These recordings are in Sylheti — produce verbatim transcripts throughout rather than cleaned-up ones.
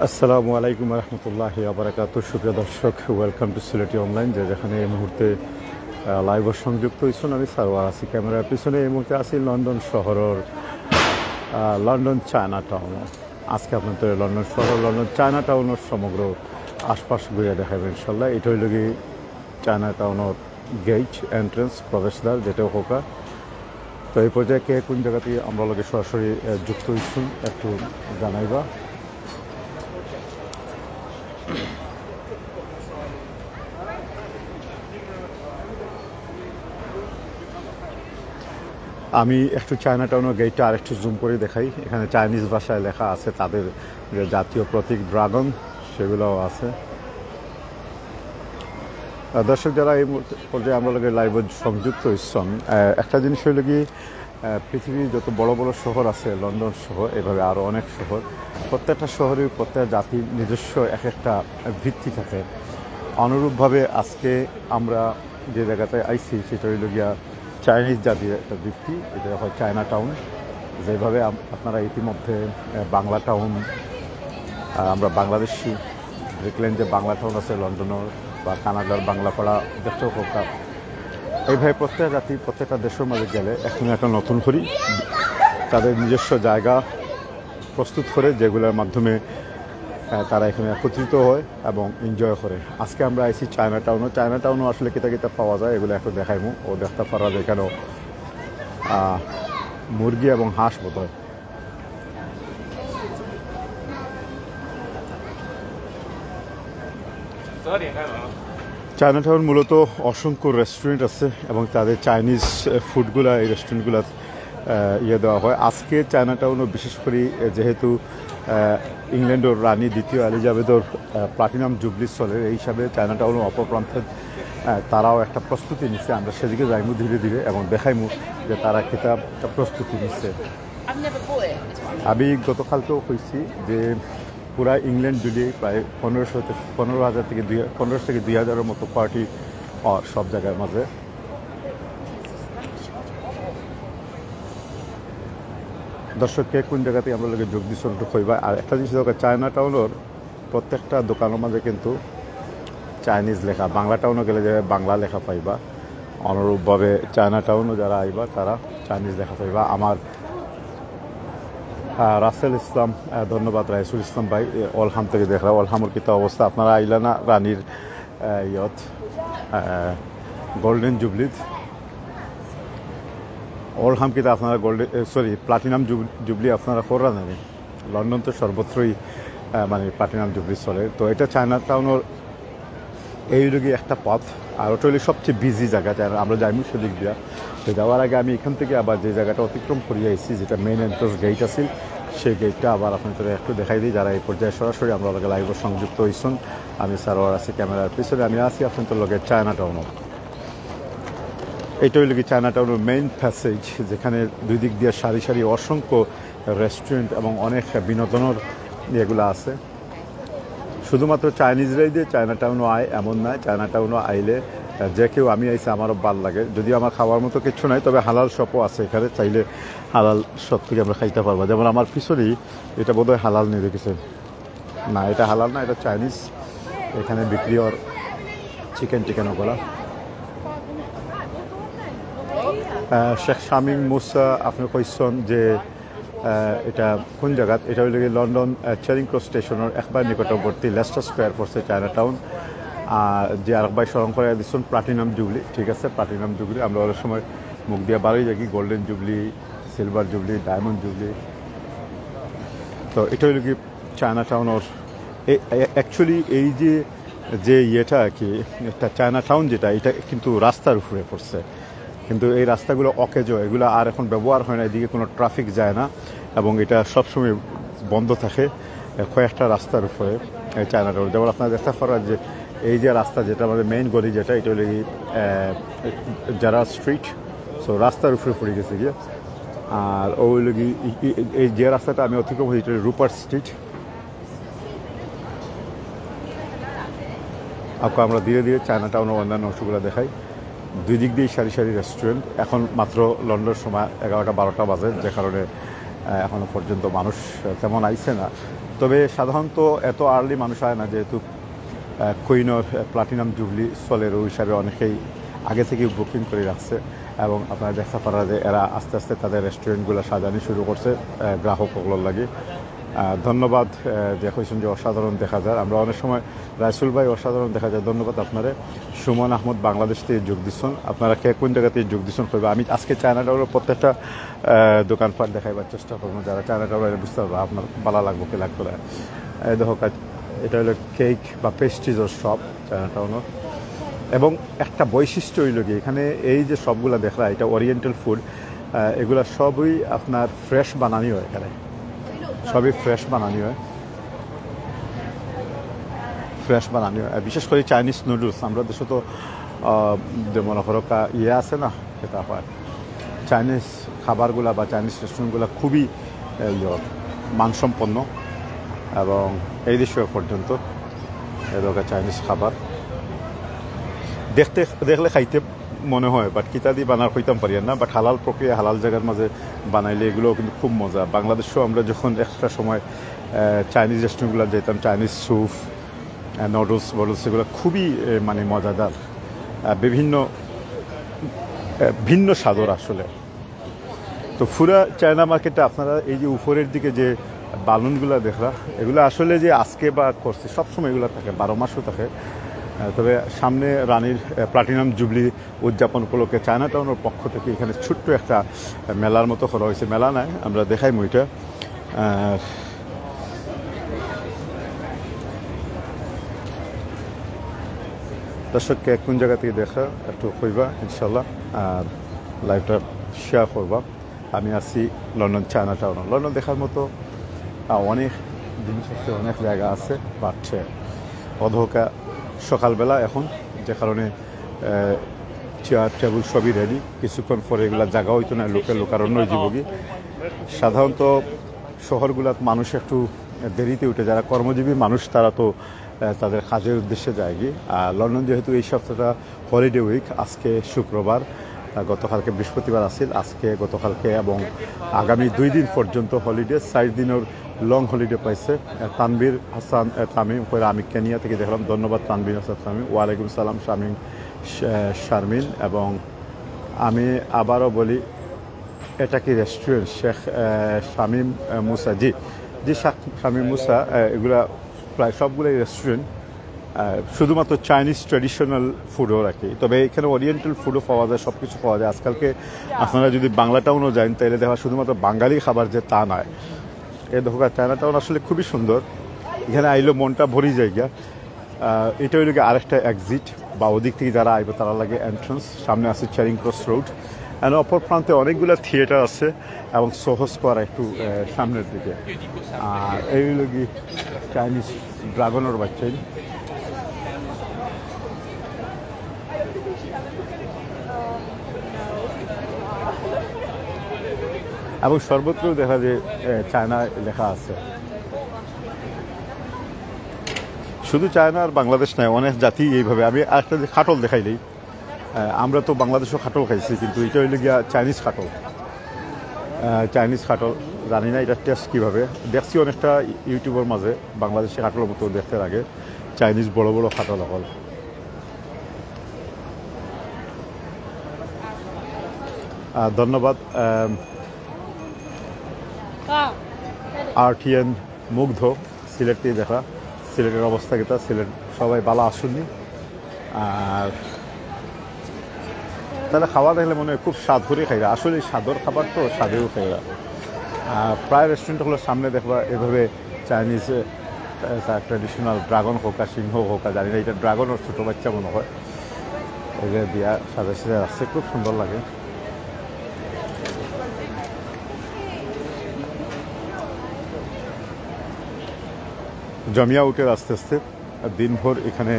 আসসালামু আলাইকুম রহমতুল্লাহ বারাকাতু। সুপ্রিয় দর্শক, ওয়েলকাম টু সিলেটি অনলাইন। যে যেখানে এই মুহূর্তে লাইভ সংযুক্ত হয়েছেন, আমি সারোয়ার আছি ক্যামেরার পিছনে। এই মুহূর্তে আছি লন্ডন শহরের, আহ, লন্ডন চায়না টাউন। আজকে আপনাদের লন্ডন শহর, লন্ডন চায়না টাউনের সমগ্র আশপাশ ঘুরে দেখাবো ইনশাল্লাহ। এটা হইল কি চায়না টাউনের গেট, এন্ট্রেন্স, প্রবেশদ্বার, যেটা হোক। তো এই পর্যায়ে কে কোন জায়গা থেকে আমরা লগে সরাসরি, আহ, যুক্ত হইছুন, একটু জানাইবা। আমি একটু চায়না টাউনের গেটটা আর একটু জুম করে দেখাই। এখানে চাইনিজ ভাষায় লেখা আছে, তাদের যে জাতীয় প্রতীক ড্রাগন, সেগুলোও আছে। আহ, দর্শক, যারা এই মুহূর্তে পর্যায়ে আমরা লগে লাইভে সংযুক্ত হইছেন, আহ, একটা জিনিস হইল কি, আহ, পৃথিবীর যত বড় বড় শহর আছে, লন্ডন সহ এভাবে আরও অনেক শহর, প্রত্যেকটা শহরের প্রত্যেক জাতির নিজস্ব এক একটা ভিত্তি থাকে। অনুরূপভাবে আজকে আমরা যে জায়গাতে আইছি, সেটা হইল গিয়া চাইনিজ জাতির একটা ভিত্তি, এটা হয় চায়না টাউন। যেভাবে আম-, আপনারা ইতিমধ্যে, আহ, বাংলা টাউন, আহ, আমরা বাংলাদেশি দেখলেন যে বাংলা টাউন আছে লন্ডনের, বা কানাডার বাংলাপাড়া দেখতেও হোক। এইভাবে প্রত্যেক জাতি, প্রত্যেকটা দেশের মাঝে গেলে এখন একটা নতুন করি তাদের নিজস্ব জায়গা প্রস্তুত করে, যেগুলোর মাধ্যমে, আহ, তারা এখানে একত্রিত হয় এবং এনজয় করে। আজকে আমরা আইছি চায়না টাউনও। চায়না টাউনও আসলে কিতা কিতা পাওয়া যায়, এগুলো একটু দেখাইমু। ও দেখতে পারা যায় এখানেও, আহ, মুরগি এবং হাঁস বোধ হয়। চায়না টাউন মূলত অসংখ্য রেস্টুরেন্ট আছে এবং তাদের চাইনিজ, আহ, ফুডগুলা এই রেস্টুরেন্টগুলা, আহ, ইয়ে দেওয়া হয়। আজকে চায়না টাউনও বিশেষ করে, আহ, যেহেতু, আহ, ইংল্যান্ডের রানী দ্বিতীয় এলিজাবেথর, আহ, প্লাটিনাম জুবলি চলে, এই হিসাবে চায়না টাউনও অপর প্রান্তে, আহ, তারাও একটা প্রস্তুতি নিচ্ছে। আমরা সেদিকে যাইমু ধীরে ধীরে এবং দেখাইমু যে তারা কিতা একটা প্রস্তুতি নিচ্ছে। আমি গতকালকেও কইছি যে পুরা ইংল্যান্ড জুড়ে প্রায় পনেরোশো থেকে, পনেরো হাজার থেকে দুই, পনেরোশো থেকে দুই হাজারের মতো পার্টি সব জায়গার মাঝে। দর্শক, কে কোন জায়গাতে আমরা লগে যোগ দিচ্ছেন একটু কইবা। আর একটা জিনিস দরকার, চায়না টাউনের প্রত্যেকটা দোকানের মাঝে কিন্তু চাইনিজ লেখা, বাংলা টাউনও গেলে যে বাংলা লেখা পাইবা, অনুরূপভাবে চায়না টাউনও যারা আইবা তারা চাইনিজ লেখা পাইবা। আমার, আহ, রাসেল ইসলাম, আহ, ধন্যবাদ রাইসুল ইসলাম ভাই, এ, অলহাম থেকে দেখরা, অলহামর কিতা অবস্থা, আপনারা আইলা না রানীর, আহ, ইয়ত, আহ, গোল্ডেন জুবলিত, অলহাম কিতা আপনারা গোল্ডেন, এ, সরি, প্লাটিনাম জুব-, জুবলি আপনারা কররা জানি। লন্ডন তো সর্বত্রই, আহ, মানে প্লাটিনাম জুবলি চলে। তো এটা চায়না টাউনের এই হইল গিয়ে একটা পথ, আর ওটা হইলে সবচেয়ে বিজি জায়গা, যার আমরা যাইমু সেদিক দিয়া। তো যাওয়ার আগে আমি এখান থেকে আবার যে জায়গাটা অতিক্রম করিয়া আইছি, যেটা মেইন এন্ট্রান্স গেট আছিল, সেই গেটটা আবার আপনাদের একটু দেখাই দিই। যারা এই পর্যায়ে সরাসরি আমরা লগে লাইভে সংযুক্ত হইছেন, আমি সারোয়ার আছি ক্যামেরার পিছনে, আমি আছি আপনাদের লগে চায়না টাউনও। এটা হইল কি চায়না টাউনের মেইন প্যাসেজ, যেখানে দুই দিক দিয়ে সারি সারি অসংখ্য রেস্টুরেন্ট এবং অনেক বিনোদনের ইয়েগুলো আছে। শুধুমাত্র চাইনিজরাই দিয়ে চায়না টাউনও আয় এমন নয়, চায়না টাউনও আইলে, আহ, যে কেউ, আমি আইছি, আমারও ভালো লাগে। যদিও আমার খাওয়ার মতো কিছু নাই, তবে হালাল শপও আছে এখানে, চাইলে হালাল শপ থেকে আমরা খাইতে পারবো। যেমন আমার পিছনেই, এটা বোধহয় হালাল নেই, দেখেছেন? না, এটা হালাল না, এটা চাইনিজ। এখানে বিক্রি অর চিকেন টিকেন ওগুলা। আহ, শেখ শামীম মুসা, আপনি কইছেন যে, আহ, এটা কোন জায়গাত? এটা হইল গিয়ে লন্ডন, আহ, চেরিং ক্রস স্টেশনের একবার নিকটবর্তী লেস্টার স্কোয়ার পড়ছে চায়না টাউন। আর যে আরেক ভাই স্মরণ করে দিচ্ছেন প্লাটিনাম জুবলি, ঠিক আছে, প্লাটিনাম জুবলি আমরা অনেক সময় মুখ দিয়ে বাড়ি দেখি golden jubilee, silver jubilee, diamond jubilee. তো এটা হইল কি চায়না টাউনের, অ্যাকচুয়ালি এই যে, যে ইয়েটা আর কি, একটা চায়না টাউন যেটা, এটা কিন্তু রাস্তার উপরে পড়ছে, কিন্তু এই রাস্তাগুলো অকেজো, এগুলো আর এখন ব্যবহার হয় না, এদিকে কোনো ট্রাফিক যায় না এবং এটা সবসময় বন্ধ থাকে। এ, কয়েকটা রাস্তার উপরে এই চায়না টাউন, যেমন আপনারা দেখতে পারেন যে এই যে রাস্তা, যেটা আমাদের মেইন গলি, যেটা, এটা হলো কি, আহ, যারা স্ট্রিট, সো রাস্তার উপরে পড়ে গেছে গিয়ে। আর ও হইল কি, এই, এই, এই যে রাস্তাটা আমি অতিক্রম করি, এটা হলো রুপার্ট স্ট্রিট। আপু, আমরা ধীরে ধীরে চায়না টাউনের অন্যান্য অংশগুলো দেখাই। দুই দিক দিয়ে সারি সারি রেস্টুরেন্ট। এখন মাত্র লন্ডন সময় এগারোটা বারোটা বাজে, যে কারণে, আহ, এখনো পর্যন্ত মানুষ তেমন আইছে না। তবে সাধারণত এত আর্লি মানুষ আয় না, যেহেতু কুইনর প্লাটিনাম জুবলি চলের, ওই হিসাবে অনেকেই আগে থেকেই বুকিং করি রাখছে। এবং আপনারা দেখতা পাররা যে এরা আস্তে আস্তে তাদের রেস্টুরেন্টগুলা সাজানি শুরু করছে গ্রাহক অকলর লাগি। ধন্যবাদ। যে কইছইন যে অসাধারণ দেখা যার, আমরা অনেক সময় রাসুল ভাই অসাধারণ দেখা যার, ধন্যবাদ আপনারে। সুমন আহমদ বাংলাদেশ থাকি যোগ দিছইন। আপনারা কে কুন জাগা থাকি যোগ দিছইন কইবা। আমি আজকে চায়না টাউনর প্রত্যেকটা দোকানপাট দেখাইবার চেষ্টা করমু, যারা চায়না টাউন বুঝতা পারবা আপনার ভালা লাগবো কি লাগতো না। এই দেখো, এটা হলো কেক বা পেস্ট্রিজর শপ চায়না টাউনর। এবং একটা বৈশিষ্ট্য অইলো কি, এখানে এই যে শপগুলা দেখরা, এটা ওরিয়েন্টাল ফুড, এগুলা সবই আপনার ফ্রেশ বানানি হয় এখানে, সবই ফ্রেশ বানানি হয়, ফ্রেশ বানানি হয়। আর বিশেষ করে চাইনিজ নুডলস, আমরা দেশো তো যে মনে করো ইয়ে আছে না, সেটা হয় চাইনিজ খাবারগুলা বা চাইনিজ রেস্টুরেন্টগুলা খুবই ইয়ে, মানসম্পন্ন। এবং এই দেশো পর্যন্ত এলাকা চাইনিজ খাবার দেখতে, দেখলে খাইতে মনে হয়, বাট কিতা দি বানার কইতাম পারি না। বাট হালাল প্রক্রিয়া, হালাল জাগার মাঝে বানাইলে এগুলোও কিন্তু খুব মজা। বাংলাদেশো আমরা যখন একটা সময় চাইনিজ রেস্টুরেন্টগুলো যেতাম, চাইনিজ স্যুপ, নুডলস বডলস, এগুলো খুবই মানে মজাদার, বিভিন্ন ভিন্ন স্বাদর আসলে। তো পুরা চায়না মার্কেটটা আপনারা এই যে উপরের দিকে যে বালুনগুলা দেখরা, এগুলো আসলে যে আজকে বা করছে, সবসময় এগুলো থাকে, বারো মাসও থাকে। তবে সামনে রানীর প্লাটিনাম জুবলি উদযাপন উপলক্ষে চায়না টাউনর পক্ষ থেকে এখানে ছোট্ট একটা মেলার মতো করা হয়েছে। মেলা নায়, আমরা দেখাইমু এটা। আর দর্শক, কে কোন জাগা থাকি দেখরা একটু কইবা ইনশাল্লাহ, আর লাইভটা শেয়ার করবা। আমি আছি লন্ডন চায়না টাউন। লন্ডন দেখার মতো অনেক জিনিস আছে, অনেক জায়গা আছে, বাট অধকা সকালবেলা এখন, যে কারণে চেয়ার টেবিল সবই রেডি। কিছুক্ষণ পরে এগুলা জাগা হইতো না, লোকে লোকারণ্য হয়ে যাবো কি। সাধারণত শহরগুলাত মানুষ একটু দেরিতে উঠে, যারা কর্মজীবী মানুষ তারা তো তাদের কাজের উদ্দেশ্যে যায়গি। আর লন্ডন যেহেতু এই সপ্তাহটা হলিডে উইক, আজকে শুক্রবার, গতকালকে বৃহস্পতিবার আছিল, আজকে গতকালকে এবং আগামী দুই দিন পর্যন্ত হলিডে, চার দিনের লং হলিডে পাইছে। তানভীর হাসান তামিম কইরা, আমি কেনিয়া থেকে দেখলাম, ধন্যবাদ তানভীর হাসান তামিম। ওয়ালাইকুম সালাম শামিম, শারমিন। এবং আমি আবারও বলি, এটা কি রেস্টুরেন্ট শেখ শামিম মুসা? জি, জি, শামিম মুসা। এগুলা প্রায় সবগুলোই রেস্টুরেন্ট, শুধুমাত্র চাইনিজ ট্র্যাডিশনাল ফুডও রাখি। তবে এখানে ওরিয়েন্টাল ফুডও পাওয়া যায়, সব কিছু পাওয়া যায়। আজকালকে আপনারা যদি বাংলা টাউনও যান, তাহলে দেখা শুধুমাত্র বাঙালি খাবার যে তা নয়। এ দেখো, চায়না টাউন আসলে খুবই সুন্দর। এখানে আইলে মনটা ভরি যায় গিয়া। এটা হইল কি আরেকটা এক্সিট, বা ওদিক থেকে যারা আইবে তারা লাগে এন্ট্রান্স। সামনে আছে চেরিং ক্রস রোড, অ্যান্ড অপর প্রান্তে অনেকগুলো থিয়েটার আছে এবং সোহো স্কোয়ার একটু সামনের দিকে। আর এই হইল কি চাইনিজ ড্রাগনের বাচ্চা। এবং সর্বত্র দেখা যায় চায়না লেখা আছে। শুধু চায়না আর বাংলাদেশ নয়, অনেক জাতি এইভাবে। আমি আরেকটা যে কাটল দেখাইলেই, আমরা তো বাংলাদেশও কাটল খাইছি, কিন্তু এটা হইল গিয়া চাইনিজ কাটল। চাইনিজ কাটল, জানি না এটা টেস্ট কীভাবে। দেখছি অনেকটা ইউটিউবের মাঝে বাংলাদেশি কাটলের মতো দেখতে লাগে, চাইনিজ বড় বড় কাটল অকল। ধন্যবাদ। আরটিএন মুগ্ধ, সিলেট থেকে দেখা, সিলেটের অবস্থা কিতা, সিলেট সবাই ভালা আছইন নি? আর তারা খাওয়া দেখলে মনে হয় খুব স্বাদ করে খাইরা। আসলে স্বাদর খাবার তো স্বাদেও খাইরা। আর প্রায় রেস্টুরেন্ট অকলর সামনে দেখবা এভাবে চাইনিজ, তার ট্র্যাডিশনাল ড্রাগন হোক আর সিংহ হোক আর জানি না, এটা ড্রাগন আর ছোটো বাচ্চা মনে হয়। এই যে দিয়া সাজা সাজা রাখছে, খুব সুন্দর লাগে। জমিয়া উঠে আস্তে আস্তে। আর দিনভর এখানে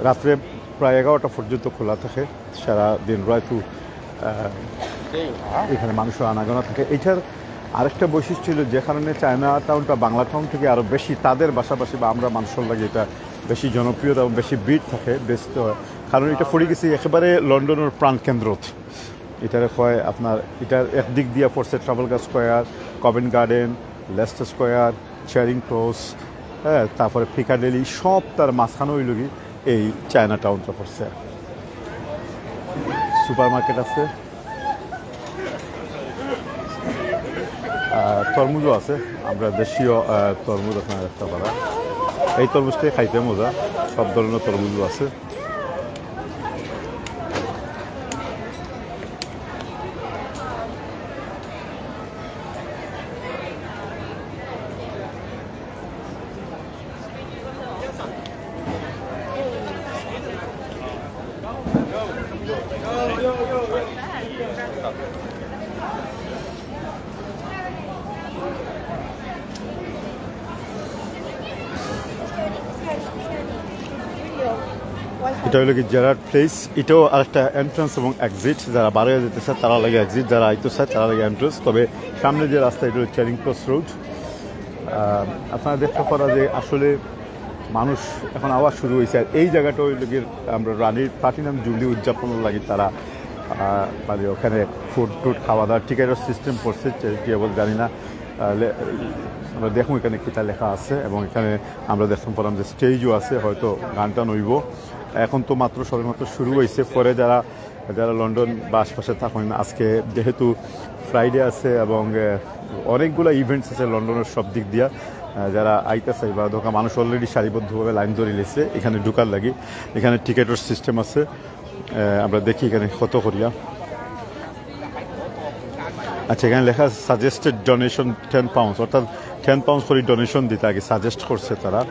রাত্রে প্রায় এগারোটা পর্যন্ত খোলা থাকে, সারা দিন রাত এখানে মানুষের আনাগোনা থাকে। এটার আরেকটা বৈশিষ্ট্য হলো, যে কারণে চায়না টাউনটা বাংলা টাউন থেকে আরও বেশি তাদের পাশাপাশি বা আমরা মানুষের লাগে এটা বেশি জনপ্রিয়তা এবং বেশি ভিড় থাকে, ব্যস্ত হয়, কারণ এটা পড়ে গেছে একেবারে লন্ডনের প্রাণকেন্দ্র। এটারে হয় আপনার, এটার একদিক দিয়া পড়ছে Trafalgar Square, Covent Garden, Leicester Square, Charing Cross, হ্যাঁ, তারপরে পিকাডেলি, সব তার মাঝখানে অইলো কি এই চায়না টাউনটা পড়ছে। সুপার মার্কেট আছে, আহ, তরমুজও আছে, আমরা দেশীয় আহ, তরমুজ আপনারা দেখতে পারা। এই তরমুজটাই খাইতে মজা, সব ধরনের তরমুজও আছে। এটা হলো কি জেরার্ড প্লেস। এটাও আরেকটা এন্ট্রান্স এবং এক্সিট। যারা বারো যেতে চায় তারা লাগে এক্সিট, যারা আইতে চায় তারা লাগে এন্ট্রান্স। তবে সামনে যে রাস্তা, এটা হলো চেরিং ক্রস রোড। আহ, আপনারা দেখতে পারা যে আসলে মানুষ এখন আওয়া শুরু হয়েছে। আর এই জায়গাটা হইল গিয়ে আমরা রানীর প্লাটিনাম জুবলি উদযাপনের লাগি তারা আহ, মানে ওখানে ফুড টুড খাওয়া দাওয়ার টিকিটের সিস্টেম করছে, চ্যারিটেবল জানি না। আহ, লে- আমরা দেখুন এখানে কিতা লেখা আছে, এবং এখানে আমরা দেখতে পারলাম যে স্টেজও আছে, হয়তো গান টান হইব। এখন তো মাত্র সবেমাত্র শুরু হয়েছে। পরে যারা যারা লন্ডন বা আশপাশে থাকেন, আজকে যেহেতু ফ্রাইডে আছে এবং আহ, অনেকগুলা ইভেন্টস আছে লন্ডনের সব দিক দিয়া। আহ, যারা আইতে চাই বা দোকান মানুষ অলরেডি সারিবদ্ধভাবে লাইন ধরে লেছে এখানে ঢুকার লাগি। এখানে টিকিটের সিস্টেম আছে। আহ, আমরা দেখি এখানে কত করিয়া। আচ্ছা, এখানে লেখা আছে সাজেস্টেড ডোনেশন টেন পাউন্ডস, অর্থাৎ টেন পাউন্ডস করে ডোনেশন দিতে আগে সাজেস্ট করছে তারা।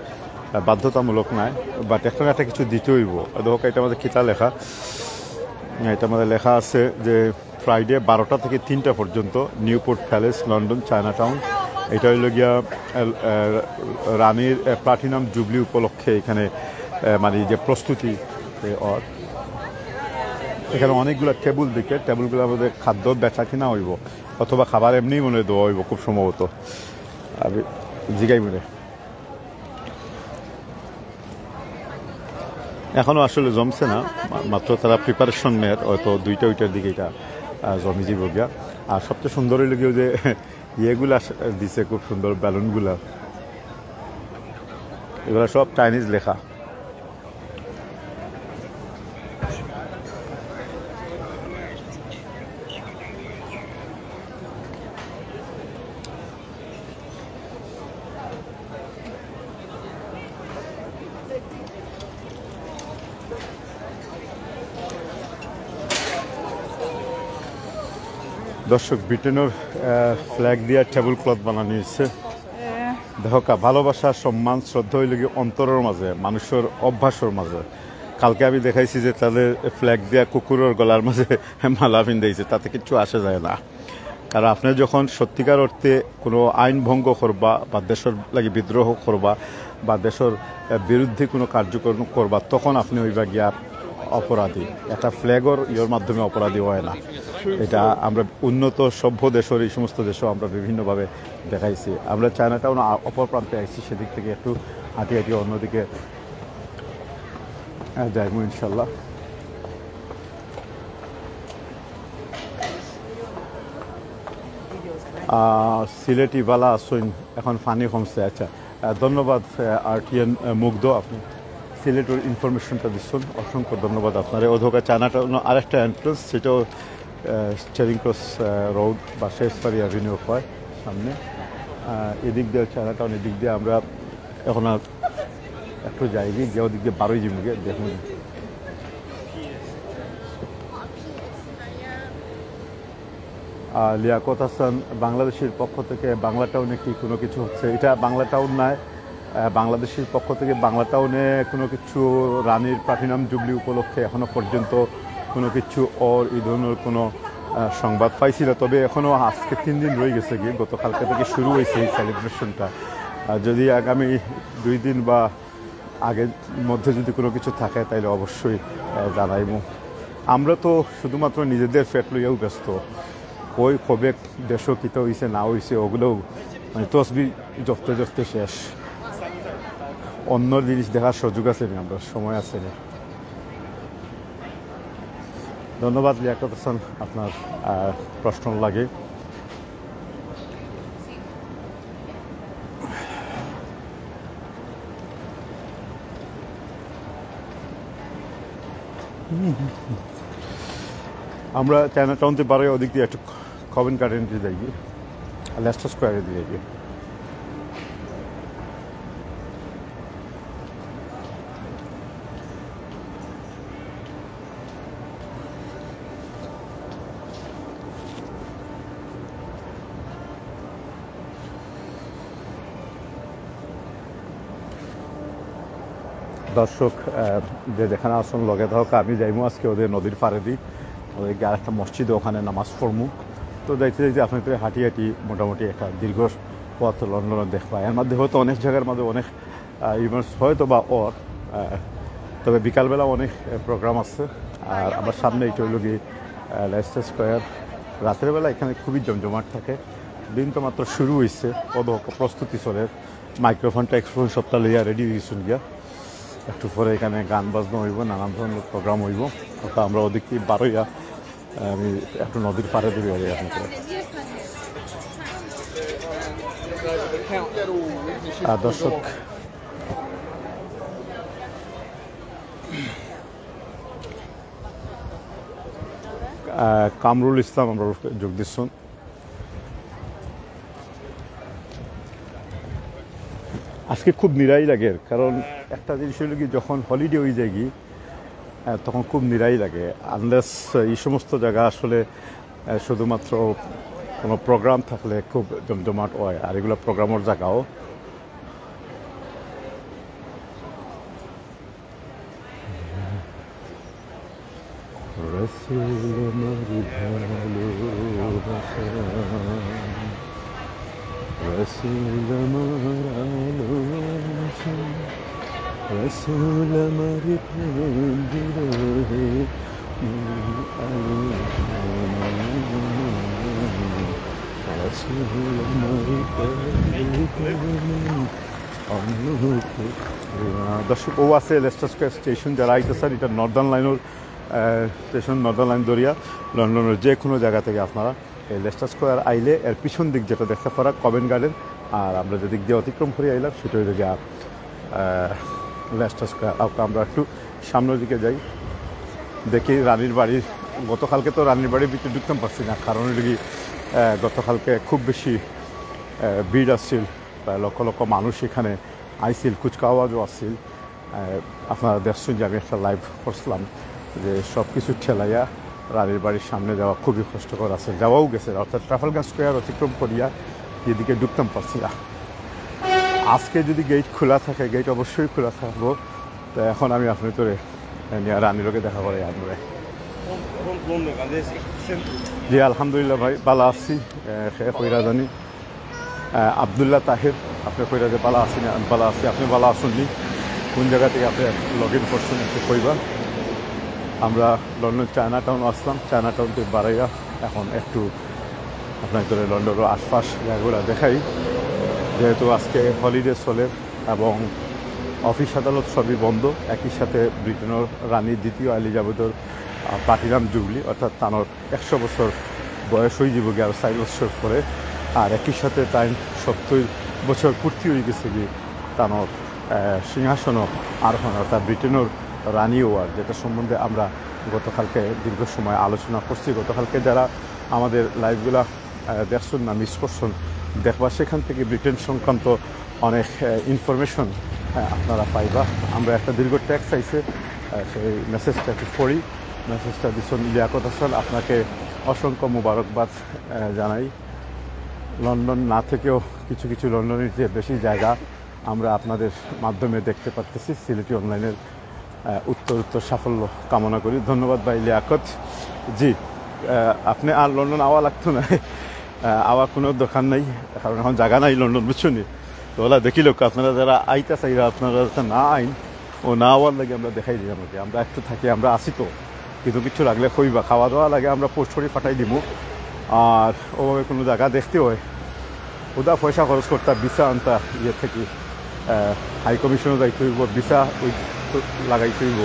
আহ, বাধ্যতামূলক নয়, বাট এখন একটা কিছু দিতে হইব। দেখো, এটা আমাদের কিতা লেখা, এটা আমাদের লেখা আছে যে ফ্রাইডে বারোটা থেকে তিনটা পর্যন্ত Newport palace, London, China town. এটা হইল গিয়া আহ, আহ, রানীর আহ, প্লাটিনাম জুবলি উপলক্ষে এখানে আহ, মানে যে প্রস্তুতি আহ, অর। এখানে অনেকগুলো টেবুল দেখে, টেবুলগুলোর মধ্যে খাদ্য বেচা কিনা হইব, অথবা খাবার এমনিই মনে হয় দেওয়া হইব খুব সম্ভবত। আমি জিগাই মনে এখনো আসলে জমছে না, মা- মাত্র তারা প্রিপারেশন নেয়, হয়তো দুইটা উইটার দিকে এটা আহ, জমে যাইব গিয়া। আর সবচেয়ে সুন্দর হইল কি, ওই যে ইয়েগুলা আস- দিছে, খুব সুন্দর বেলুনগুলা, এগুলা সব চাইনিজ লেখা। দর্শক, ব্রিটেনের ফ্ল্যাগ দিয়া টেবিল ক্লথ বানানো হয়েছে। দেখো কা, ভালোবাসা, সম্মান, শ্রদ্ধা হইল কি অন্তরের মাঝে, মানুষের অভ্যাসের মাঝে। কালকে আমি দেখাইছি যে তাদের ফ্ল্যাগ দিয়া কুকুরের গলার মাঝে মালা পিন্ধাইছে, তাতে কিচ্ছু আসে যায় না। কারণ আপনি যখন সত্যিকার অর্থে কোনো আইন ভঙ্গ করবা বা দেশের লাগি বিদ্রোহ করবা বা দেশের আহ, বিরুদ্ধে কোনো কার্যক্রম করবা, তখন আপনি হইবা গিয়া অপরাধী। একটা ফ্ল্যাগর ইয়ের মাধ্যমে অপরাধী হয় না। এটা আমরা উন্নত সভ্য দেশের, এই সমস্ত দেশেও আমরা বিভিন্নভাবে দেখাইছি। আমরা চায়না টাউন আ- অপর প্রান্তে আইছি, সেদিক থেকে একটু হাঁটি হাঁটি অন্যদিকে আহ, যাইবো ইনশাল্লাহ। আহ, সিলেটি বালা আছইন, এখন পানি কমছে। আচ্ছা, আহ, ধন্যবাদ আরটিএন মুগ্ধ, আপনি সিলেটের ইনফরমেশনটা দিচ্ছেন, অসংখ্য ধন্যবাদ আপনারে। অধোকা চায়না টাউন আরেকটা এন্ট্রান্স, সেটাও চেরিং ক্রস রোড বা শেষবাড়ি অ্যাভিনিউ হয় সামনে। আহ, এদিক দিয়ে চায়না টাউন, এদিক দিয়ে আমরা এখন আর একটু যাইগি, যে ওদিক দিয়ে বারোই জিমুগে দেখুন। আহ, লিয়াকত হাসান, বাংলাদেশের পক্ষ থেকে বাংলা টাউনে কি কোনো কিছু হচ্ছে? এটা বাংলা টাউন নয়। আহ, বাংলাদেশের পক্ষ থেকে বাংলা টাউনে কোনো কিছু, রানীর প্লাটিনাম জুবলি উপলক্ষে এখনো পর্যন্ত কোনো কিছু অর এই ধরনের কোনো আহ, সংবাদ পাইছি না। তবে এখনো আজকে তিন দিন রয়ে গেছে কি, গতকালকে থেকে শুরু হয়েছে এই সেলিব্রেশনটা। আর যদি আগামী দুই দিন বা আগের মধ্যে যদি কোনো কিছু থাকে, তাহলে অবশ্যই আহ, জানাইবো। আমরা তো শুধুমাত্র নিজেদের পেট লইয়াও ব্যস্ত, কই কবে দেশো কিতা হইছে না হইছে, ওগুলোও মানে তসবি জপতে জপতে শেষ। অন্য জিনিস দেখার সুযোগ আছে নি, আমরা সময় আছে নি। ধন্যবাদ লিয়াকত হাসান, আপনার আহ, প্রশ্ন লাগে। আমরা চায়না টাউন থেকে বারোই ওদিক দিয়ে একটু কভেন্ট গার্ডেন দিয়ে যাই, লেস্টার স্কোয়ারে দিয়ে যাই। দর্শক, আহ, যে যেখানে আছেন লগে থাক, আমি যাইমু আজকে ওদের নদীর পাড়ে দি, ওদের গিয়ে আরেকটা মসজিদে ওখানে নামাজ পড়মু। তো যাইতে যাইতে আপনাদের হাঁটি হাঁটি মোটামুটি একটা দীর্ঘ পথ লন্ডনে দেখবা। এর মধ্যে হয়তো অনেক জায়গার মধ্যে অনেক, আহ, ইভেন্টস হয়তো বা ওর, আহ, তবে বিকালবেলা অনেক, আহ, প্রোগ্রাম আছে। আর আমার সামনে এটা হইল কি, আহ, লেস্টার স্কোয়ার। রাতের বেলা এখানে খুবই জমজমাট থাকে। দিন তো মাত্র শুরু হইছে, কত প্রস্তুতি চলে। মাইক্রোফোনটা এক্সপ্রোন সবটা লইয়া রেডি হয়ে গেছুন গিয়া। একটু পরে এখানে গান বাজনা হইব, নানান ধরনের প্রোগ্রাম হইব। তো আমরা ওদিকে বারোইয়া আমি একটু নদীর পাড়ে দূরে যাই আপনাকে। আর দর্শক, আহ, কামরুল ইসলাম আমরা যোগ দিচ্ছেন। আজকে খুব নিরাই লাগে, কারণ একটা জিনিস হইল কি, যখন হলিডে হয়ে যায় কি, আহ, তখন খুব নিরাই লাগে। আনলেস এই সমস্ত জায়গা আসলে, আহ, শুধুমাত্র কোনো প্রোগ্রাম থাকলে খুব জমজমাট হয়, আর এগুলো প্রোগ্রামের জায়গাও। রসুল আমার ভালোবাসা, রসুল আমার আলোচনা, রসুল আমার প্রেম বিরহে আলোচনা, রসুল আমার প্রেম। আহ, দর্শক, ও আছে লেস্টার স্কোয়ার স্টেশন। যারা আইতে চান, এটা নর্দার্ন লাইনের, আহ, স্টেশন, নর্দার্ন লাইন ধরিয়া লন্ডনের যে কোনো জায়গা থেকে আপনারা এই লেস্টার স্কোয়ার আইলে এর পিছন দিক যেটা দেখতে পারা কভেন্ট গার্ডেন, আর আমরা যেদিক দিয়ে অতিক্রম করে আইলাম সেটা হইল গিয়া, আহ, লেস্টার স্কোয়ার। ওকে, আমরা একটু সামনের দিকে যাই, দেখি রানীর বাড়ির। গতকালকে তো রানীর বাড়ির ভিতরে ঢুকতাম পারছি না, কারণ হইল কি, আহ, গতকালকে খুব বেশি, আহ, ভিড় আসছিল, প্রায় লক্ষ লক্ষ মানুষ এখানে আইছিল, কুচকাওয়াজও আসছিল। আহ, আপনারা দেখছেন যে আমি একটা লাইভ করছিলাম যে সব কিছু ঠেলাইয়া রানীর বাড়ির সামনে যাওয়া খুবই কষ্টকর আছে, যাওয়াও গেছে, অর্থাৎ ট্রাফালগার স্কোয়ার অতিক্রম করিয়া এদিকে ঢুকতাম পারছি না। আজকে যদি গেট খোলা থাকে, গেট অবশ্যই খোলা থাকবো। তো এখন আমি আপনাদের নিয়ে রানীর লগে দেখা করে আনবে। জি, আলহামদুলিল্লাহ ভাই, ভালো আছি। আহ, সে কইরা জানি। আহ, আব্দুল্লাহ তাহের, আপনি কইরা যে ভালো আছি না? আমি ভালো আছি, আপনি ভালো আছেন নি? কোন জায়গা থেকে আপনি লগ ইন করছেন একটু কইবা। আমরা লন্ডন চায়না টাউন আসলাম, চায়না টাউন থেকে বাড়াইয়া এখন একটু আপনাদের লন্ডনের আশপাশ জায়গাগুলো দেখাই। যেহেতু আজকে হলিডে চলে এবং অফিস আদালত সবই বন্ধ, একই সাথে ব্রিটেনের রানী দ্বিতীয় এলিজাবেথর, আহ, প্লাটিনাম জুবলি, অর্থাৎ তানোর একশো বছর বয়স হয়ে যাবো গিয়া আরো চার বছর পরে। আর একই সাথে তাই সত্তর বছর পূর্তি হয়ে গেছে কি তানোর, আহ, সিংহাসনও আরোহণ, অর্থাৎ ব্রিটেনের রানী হওয়ার, যেটা সম্বন্ধে আমরা গতকালকে দীর্ঘ সময় আলোচনা করছি। গতকালকে যারা আমাদের লাইভগুলা, আহ, দেখছেন না, মিস করছেন, দেখবা, সেখান থেকে ব্রিটেন সংক্রান্ত অনেক, আহ, ইনফরমেশন, আহ, আপনারা পাইবা। আমরা একটা দীর্ঘ টেক্সট আইছে, আহ, সেই মেসেজটা একটু পড়ি। মেসেজটা দিচ্ছেন লিয়াকত হাসান, আপনাকে অসংখ্য মোবারকবাদ, আহ, জানাই। লন্ডন না থেকেও কিছু কিছু লন্ডনের যে বেশি জায়গা আমরা আপনাদের মাধ্যমে দেখতে পারতেছি। সিলেটি অনলাইনের, আহ, উত্তর উত্তর সাফল্য কামনা করি। ধন্যবাদ ভাই লিয়াকত। জি, আহ, আপনি আর লন্ডন আওয়া লাগতো না। আহ, আওয়া কোনো দরকার নাই, কারণ এখন জায়গা নাই লন্ডন, বুঝছো নি? তো ওলা দেখি লোক, আপনারা যারা আইতা চাইরা, আপনারা যাতে না আইন, ও না আওয়ার লাগি আমরা দেখাই দিলাম আর কি। আমরা একটু থাকি, আমরা আসি তো, কিন্তু কিছু লাগলে কইবা, খাওয়া দাওয়া লাগে আমরা পোস্ট করে পাঠাই দিব। আর ওভাবে কোনো জায়গা দেখতে হয়, ওদা পয়সা খরচ করতা, ভিসা আনতা, ইয়ে থেকে, আহ, হাই কমিশনে যাইতে হইব, ভিসা ওই তো লাগাইতে হইব।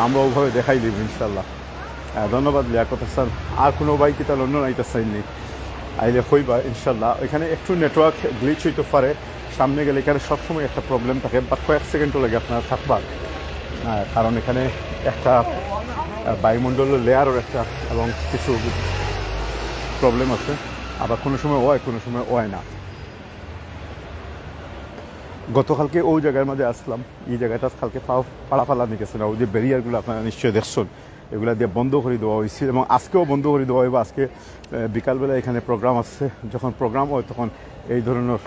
আমরা ওভাবে দেখাই দিব ইনশাল্লাহ। আহ, ধন্যবাদ লিয়াকত হাসান। আর কোনো ভাই কিতা লন্ডন আইতা চাইনি, আইলে কইবা ইনশাল্লাহ। এখানে একটু নেটওয়ার্ক গ্লিচ হইতে পারে, সামনে গেলে এখানে সবসময় একটা প্রবলেম থাকে, বাট কয়েক সেকেন্ডও লাগে আপনারা থাকবা, আহ, কারণ এখানে একটা বায়ুমণ্ডলের লেয়ারর একটা এবং কিছু প্রবলেম আছে। আবার কোনো সময় হয়, কোনো সময় হয় না। গতকালকে ওই জায়গার মাঝে আসলাম, এই জায়গাটা কালকে ফাও-, ফাড়া ফালানি গেছে না, ওই যে ব্যারিয়ারগুলো আপনারা নিশ্চয়ই দেখছেন, এগুলা দিয়ে বন্ধ করে দেওয়া হয়েছিল এবং আজকেও বন্ধ করে দেওয়া হইব। আজকে আহ, বিকালবেলা এখানে প্রোগ্রাম আছে, যখন প্রোগ্রাম হয় তখন এই ধরনের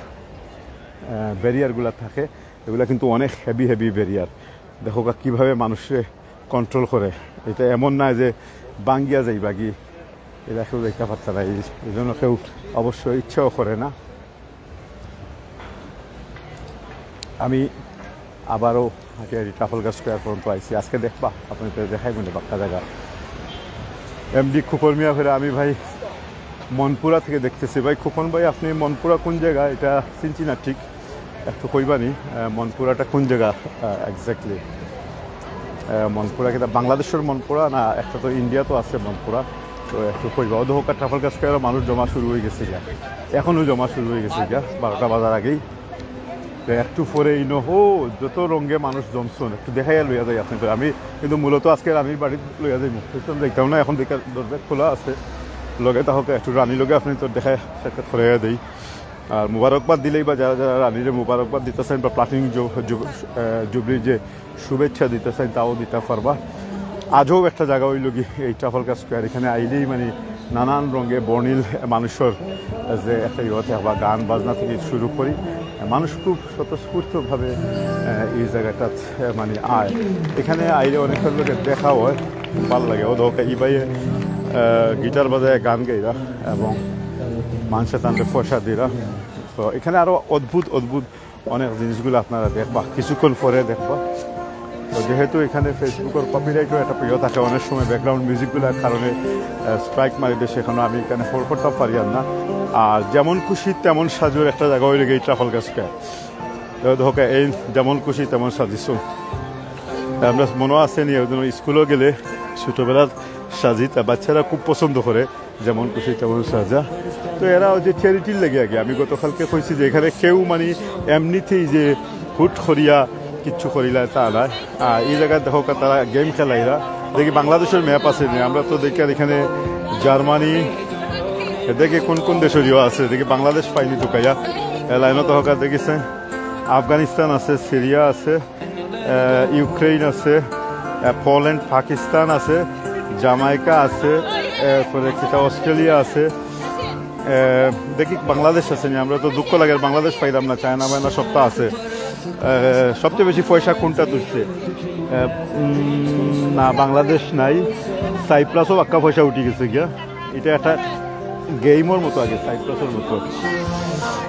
ব্যারিয়ারগুলো থাকে। এগুলা কিন্তু অনেক হেভি হেভি ব্যারিয়ার। দেখো গা, কীভাবে মানুষরে কন্ট্রোল করে। এটা এমন না যে ভাঙ্গিয়া যাইবা গি, এটা কেউ যাইতে পারতা না। এই এই জন্য কেউ অবশ্য ইচ্ছাও করে না। আমি আবারও হাঁটি হাঁটি ট্রাফালগার স্কোয়ার পর্যন্ত আইছি। আজকে দেখবা, আপনাদের দেখাই মনে বাক্কা জায়গা। এমডি খুকর মিয়া ফেরা, আমি ভাই মনপুরা থেকে দেখতেছি। ভাই খুকন ভাই, আপনি মনপুরা কোন জায়গা? এটা চিনছি না ঠিক, একটু কইবানি। আহ, মনপুরাটা কোন জায়গা এক্স্যাক্টলি? মনপুরা কিতা বাংলাদেশের মনপুরা না? একটা তো ইন্ডিয়া তো আছে মনপুরা, তো একটু কইবা। অধ হোক ট্রাফালগার স্কোয়ারও মানুষ জমা শুরু হয়ে গেছে গিয়া, এখনও জমা শুরু হয়ে গেছে গিয়া বারোটা বাজার আগেই। তো একটু পরে ইনো হো যত রঙে মানুষ জমছন, একটু দেখাইয়া লইয়া যাই আপনাদের। আমি কিন্তু মূলত আজকে রানীর বাড়ি লইয়া যাইমু, বুঝছেন? দেখতাম না, এখন দেখে দরজা খোলা আছে, লগে তা হোক একটু রানীর লগে আপনি তো দেখায় সাক্ষাৎ করাইয়া দেই। আর মুবারকবাদ দিলেই বা যারা যারা রানীরে মুবারকবাদ দিতে চান বা প্লাটিনিয়াম জু-, জু-, আহ, জুবলির যে শুভেচ্ছা দিতে চান, তাও দিতে পারবা। আজও একটা জায়গা হইল কি, এই ট্রাফালগার স্কোয়ার, এখানে আইলেই মানে নানান রঙে বর্ণিল মানুষের যে একটা ইয়ে থাকে, বা গান বাজনা থেকে শুরু করি, মানুষ খুব স্বতঃস্ফূর্তভাবে, আহ, এই জায়গাটাত, আহ, মানে আয়। এখানে আইলে অনেক লোকের দেখা হয়, ভালো লাগে। ও ধোকা ই ভাইয়ে, আহ, গিটার বাজায় গান গাইরা এবং মানুষে তানরে পয়সা দিরা। তো এখানে আরো অদ্ভুত অদ্ভুত অনেক জিনিসগুলো আপনারা দেখবা, কিছুক্ষণ পরে দেখবা। তো যেহেতু এখানে ফেসবুকের কপিরাইটও একটা প্রিয় থাকে, অনেক সময় ব্যাকগ্রাউন্ড মিউজিকগুলোর কারণে, আহ, স্ট্রাইক মারি দেয়, সেখানে আমি এখানে ফোর করতে পারি আর না। আর যেমন খুশি তেমন সাজুর একটা জায়গা হইলে গিয়ে ট্রাফালগার স্কোয়ার। তো দেখো, এই যেমন খুশি তেমন সাজিছো। আমরা মনে আছে নি, ওই দিন স্কুলেও গেলে ছোটোবেলার সাজি, তা বাচ্চারা খুব পছন্দ করে। যেমন খুশি তেমন সাজা। তো এরা ওই যে চ্যারিটির লেগে আগে, আমি গতকালকে কইছি যে এখানে কেউ মানে এমনিতেই যে হুট করিয়া কিচ্ছু করিলা তা না। আর এই জায়গায় দেখো কা তারা গেম খেলাইরা, দেখি বাংলাদেশের ম্যাপ আছে নি, আমরা তো দেখি আর এখানে জার্মানি, দেখি কোন কোন দেশের ইয়ে আছে, দেখি বাংলাদেশ পাইনি ঢুকাইয়া। এ লাইনও তো হোক দেখেছে, আফগানিস্তান আছে, সিরিয়া আছে, আহ, ইউক্রেন আছে, আহ, পোল্যান্ড, পাকিস্তান আছে, জামাইকা আছে, এরপরে কিতা অস্ট্রেলিয়া আছে। আহ, দেখি বাংলাদেশ আছে নি, আমরা তো দুঃখ লাগে বাংলাদেশ পাইলাম না, চায়না মায়না সবটা আছে। আহ, সবচেয়ে বেশি পয়সা কোনটা তুলছে? আহ, উম, না, বাংলাদেশ নাই, সাইপ্রাসও বাক্কা পয়সা উঠি গেছে গিয়া। এটা একটা গেমর মতো আগে, সাইপ্রাসের মতো।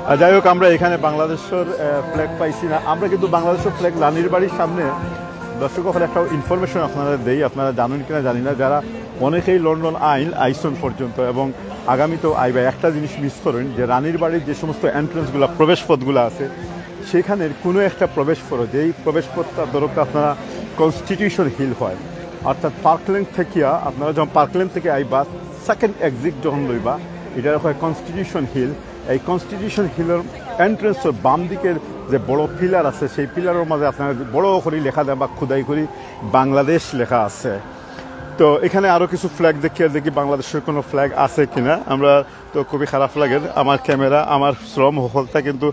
আর যাই হোক, আমরা এখানে বাংলাদেশের, আহ, ফ্ল্যাগ পাইছি না। আমরা কিন্তু বাংলাদেশের ফ্ল্যাগ রানীর বাড়ির সামনে, দর্শক সকল, একটা ইনফরমেশন আপনারা দেই, আপনারা জানেন কিনা জানি না, যারা অনেকেই লন্ডন আইন আইসন পর্যন্ত এবং আগামীতেও আইবা, একটা জিনিস মিস করেন যে রানীর বাড়ির যে সমস্ত এন্ট্রেন্সগুলো, প্রবেশ পথগুলো আছে, সেখানের কোনো একটা প্রবেশ পথ, যেই প্রবেশ পথটা ধরো আপনারা কনস্টিটিউশন হিল হয়, অর্থাৎ পার্কল্যান্ড থেকে, আপনারা যখন পার্কল্যান্ড থেকে আইবা, সেকেন্ড এক্সিট যখন লইবা, এটা হয় কনস্টিটিউশন হিল। এই কনস্টিটিউশন হিলের এন্ট্রেন্সের বাম দিকের যে বড় পিলার আছে, সেই পিলারের মাঝে আপনারা বড় করে লেখা দেয় বা খোদাই করে বাংলাদেশ লেখা আছে। তো এখানে আরও কিছু ফ্ল্যাগ দেখি, আর দেখি বাংলাদেশের কোনো ফ্ল্যাগ আছে কিনা। আমরা তো খুবই খারাপ লাগে, আমার ক্যামেরা, আমার শ্রম হকলতা কিন্তু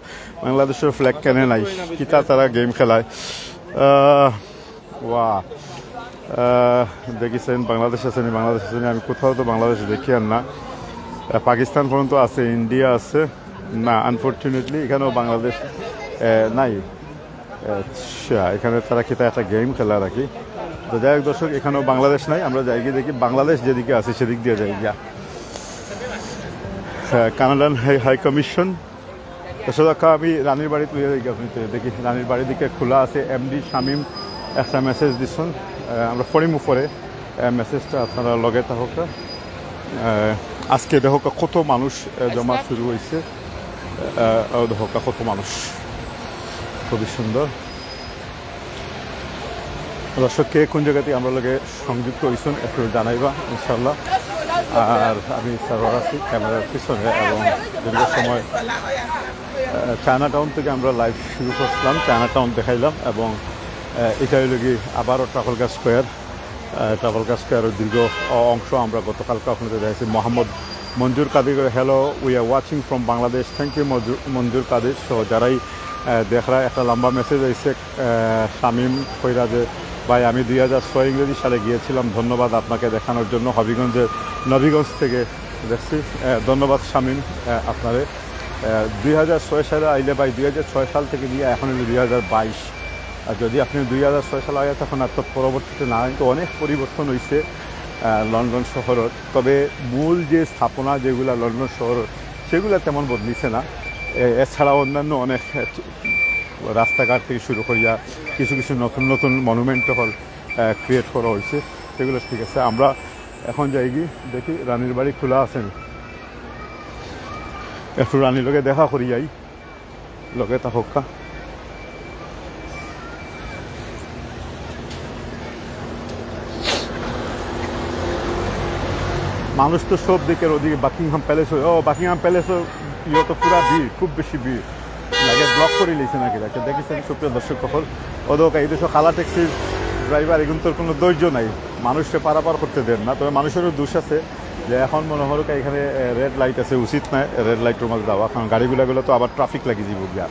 বাংলাদেশের ফ্ল্যাগ কেনে নাই, কিতা তারা গেম খেলায়। আহ, ওয়া, আহ, দেখেছেন বাংলাদেশ আছে নি, বাংলাদেশ আছে নি, আমি কোথাও তো বাংলাদেশ দেখি আর না। আহ, পাকিস্তান পর্যন্ত আছে, ইন্ডিয়া আছে, না, আনফর্চুনেটলি এখানেও বাংলাদেশ, আহ, নাই। আচ্ছা, এখানে তারা কিতা একটা গেম খেলা রাখি। তো যাই হোক দর্শক, এখানেও বাংলাদেশ নাই, আমরা যাই গিয়ে দেখি বাংলাদেশ যেদিকে আছে সেদিক দিয়ে যাই গিয়া। হ্যাঁ, কানাডান হাই, হাই কমিশন। দর্শক, আমি রানীর বাড়িত লইয়া যাই গিয়া, আপনি তো দেখি রানীর বাড়ির দিকে খোলা আছে। এমডি শামীম একটা মেসেজ দিচ্ছেন, আহ, আমরা ফোনের উপরে, আহ, মেসেজটা আপনারা লগে থাকুক। আহ, আজকে দেখো কত মানুষ, আহ, জমা শুরু হয়েছে। আহ, ও দেখো কত মানুষ, খুবই সুন্দর। দর্শক, কে কোন জায়গা থেকে আমরা লগে সংযুক্ত হইছেন একটু জানাইবা ইনশাল্লাহ। আর আমি সার্ভার আছি ক্যামেরার পিছনে এবং দীর্ঘ সময়, আহ, চায়না টাউন থেকে আমরা লাইভ শুরু করছিলাম, চায়না টাউন দেখাইলাম এবং, আহ, এটা হইল কি আবারও ট্রাফালগার স্কোয়ার। আহ, ট্রাফালগার স্কোয়ারের দীর্ঘ অ-, অংশ আমরা গতকালকে আপনাদের দেখাইছি। মোহাম্মদ মঞ্জুর Kadir, "Hello, we are watching from Bangladesh, thank you মঞ্জুর, মঞ্জুর কাদির" সহ যারাই, আহ, দেখরা, একটা লম্বা মেসেজ আইছে, আহ, শামীম কইরা যে, "ভাই, আমি দুই হাজার ছয় ইংরেজি সালে গিয়েছিলাম, ধন্যবাদ আপনাকে দেখানোর জন্য, হবিগঞ্জের নবীগঞ্জ থেকে দেখছি।" আহ, ধন্যবাদ শামীম, আহ, আপনারে। আহ, দুই হাজার ছয় সালে আইলে ভাই, দুই হাজার ছয় সাল থেকে নিয়া এখন হইলো দুই হাজার বাইশ। আর যদি আপনি দুই হাজার ছয় সালে আইয়া থাকেন, আর তো পরবর্তীতে না, কিন্তু অনেক পরিবর্তন হইছে, আহ, লন্ডন শহরের। তবে মূল যে স্থাপনা যেগুলা লন্ডন শহরের, সেগুলা তেমন বদলিছে না। এ-, এছাড়া অন্যান্য অনেক, আহ, রাস্তাঘাট থেকে শুরু করিয়া কিছু কিছু নতুন নতুন মনুমেন্ট হল, আহ, ক্রিয়েট করা হয়েছে, সেগুলো ঠিক আছে। আমরা এখন যাই কি, দেখি রানীর বাড়ি খোলা আছে নি, একটু রানীর লগে দেখা করি যাই। লগে থাকউক্কা। মানুষ তো সব দিকের, ওদিকে বাকিংহাম প্যালেস, ও বাকিংহাম প্যালেসও ইয়ে তো পুরা ভিড়, খুব বেশি ভিড়। লাগে ব্লক করি লইছে নাকি, দেখে দেখেছেন সুপ্রিয় দর্শক সকল। ওদক এই দেশে কালা ট্যাক্সির ড্রাইভার, এগুন তোর কোনো ধৈর্য নাই, মানুষকে পারাপার করতে দেন না। তবে মানুষেরও দোষ আছে যে এখন মনে হলো এখানে, এ, রেড লাইট আছে, উচিত নয় রেড লাইটের মধ্যে যাওয়া, কারণ গাড়িগুলো গেলে তো আবার ট্রাফিক লাগি যাইব গিয়া।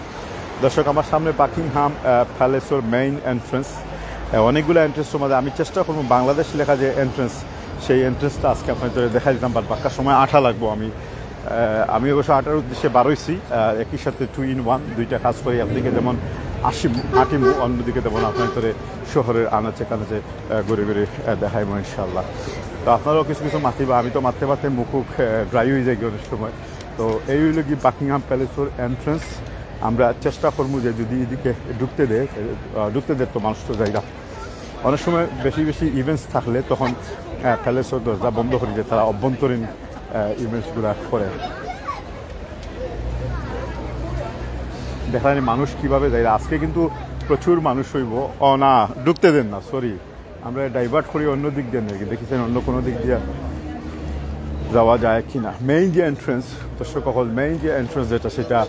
দর্শক, আমার সামনে বাকিংহাম, আহ, প্যালেসের মেইন এন্ট্রেন্স। আহ, অনেকগুলো এন্ট্রেন্সের মধ্যে আমি চেষ্টা করবো বাংলাদেশ লেখা যে এন্ট্রেন্স, সেই এন্ট্রেন্সটা আজকে আপনাদের দেখাই দিতাম, বাট বাক্কা সময় আটা লাগবো। আমি, আহ, আমি অবশ্য আটার উদ্দেশ্যে বারইছি, আহ, একই সাথে টু ইন ওয়ান, দুইটা কাজ করি। একদিকে যেমন আসি, আটিমু, অন্যদিকে যেমন আপনাদের শহরের আনাচে কানাচে, আহ, ঘুরে ঘুরে, আহ, দেখাইমু ইনশাল্লাহ। তো আপনারাও কিছু কিছু মাতিবা, আমি তো মারতে মারতে মুখ, আহ, ড্রাই হয়ে যায় অনেক সময়। তো এই হইল কি বাকিংহাম প্যালেসের এন্ট্রেন্স। আমরা চেষ্টা করবো যে যদি এদিকে ঢুকতে দেয়, আহ, ঢুকতে দেয় তো মানুষ তো জায়গা। অনেক সময় বেশি বেশি ইভেন্টস থাকলে তখন, আহ, প্যালেসের দরজা বন্ধ করে দেয়, তারা অভ্যন্তরীণ, আহ, ইভেন্টসগুলো করে। দেখা যায় মানুষ কিভাবে যায়। আজকে কিন্তু প্রচুর মানুষ হইব। ও না, ঢুকতে দেন না, সরি। আমরা ডাইভার্ট করি অন্য দিক দিয়ে নাকি, দেখেছেন অন্য কোনো দিক দিয়ে যাওয়া যায় কি না। মেইন যে এন্ট্রেন্স, দর্শক সকল, মেইন যে এন্ট্রেন্স যেটা, সেটা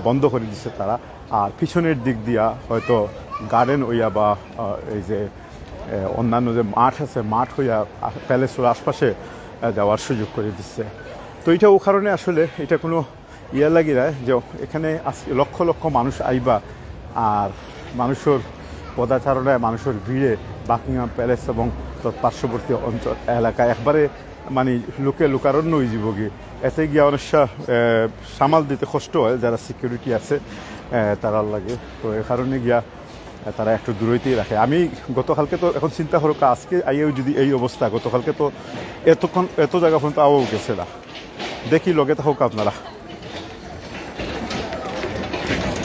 বন্ধ করে দিছে তারা। আর পিছনের দিক দিয়া হয়তো গার্ডেন ওয়া বা, আহ, এই যে, আহ, অন্যান্য যে মাঠ আছে, মাঠ হইয়া প্যালেসের আশপাশে, আহ, যাওয়ার সুযোগ করে দিচ্ছে। তো এটা ও কারণে আসলে এটা কোনো ইয়া লাগি না যে এখানে আজকে লক্ষ লক্ষ মানুষ আইবা, আর মানুষের পদাচারণায়, মানুষের ভিড়ে বাকিংহাম প্যালেস এবং তৎ পার্শ্ববর্তী অঞ্চল, এলাকা একবারে মানে লোকে লোকারণ্য হয়ে যাব কি। এতে গিয়া অনেক সা-, এ, সামাল দিতে কষ্ট হয় যারা সিকিউরিটি আছে, এ, তারার লাগে। তো এ কারণে গিয়া, এ, তারা একটু দূরইতেই রাখে। আমি গতকালকে তো, এখন চিন্তা করো, আজকে আইয়াও যদি এই অবস্থা, গতকালকে তো এতক্ষণ, এত জায়গা পর্যন্ত আওয়াও গেছে না। দেখি, লগে থাকুক আপনারা।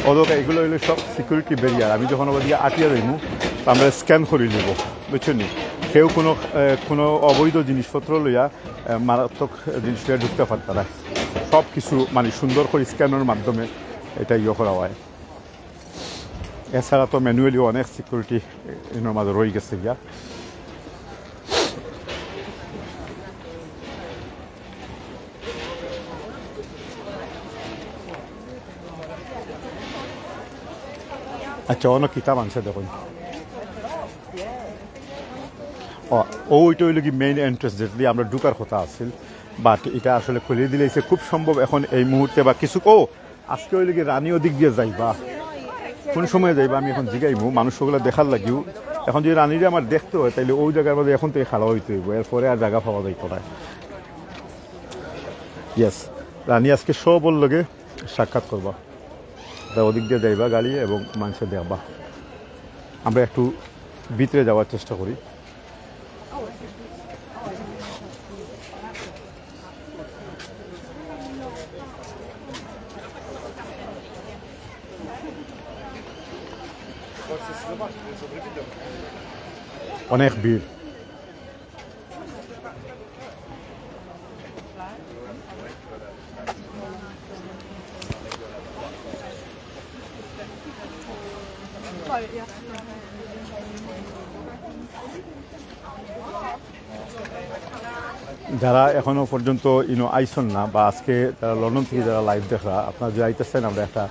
অদরকার, এগুলো হইলো সব সিকিউরিটি ব্যারিয়ার। আমি যখন ওদিকে আটিয়া যাইমু, তো আমরা স্ক্যান করি নিব, বুঝছেন নি? কেউ কোনো, এ, কোনো অবৈধ জিনিসপত্র লইয়া, এ, মারাত্মক জিনিস লইয়া ঢুকতে পারত না। সব কিছু মানে সুন্দর করে স্ক্যানের মাধ্যমে এটা ইয়ে করা হয়। এছাড়া তো ম্যানুয়ালি অনেক সিকিউরিটি এর মাঝে রয়ে গেছে গিয়া। আচ্ছা, অন্য কিতাব আনছে দেখুন। ও, ওইটা হইলো কি মেইন এন্ট্রেন্স, যেটা দিয়ে আমরা ঢুকার কথা আছিল, বাট এটা আসলে খুলে দিলাইছে। খুব সম্ভব এখন এই মুহূর্তে বা কিছু, ও, আজকে হইলো কি রানী ওদিক দিয়ে যাইবা, কোন সময় যাইবা আমি এখন জিগাইমু, মানুষ ওগুলো দেখার লাগিও। এখন যদি রানীরে আমার দেখতে হয়, তাহলে ওই জায়গার মধ্যে এখন থেকে খাড়া হইতে হইব, এরপরে আর জায়গা পাওয়া যাইতো না। ইয়েস, রানী আজকে সবর লগে সাক্ষাৎ করবা। তা ওদিক দিয়ে যাইবা গাড়ি এবং মানুষে দেখবা। আমরা একটু ভিতরে যাওয়ার চেষ্টা করি। অনেক ভিড়। যারা এখনো পর্যন্ত ইনো আইছন না বা আজকে যারা লন্ডন থেকে যারা লাইভ দেখরা, আপনারা যদি আইতে চান, আমরা একটা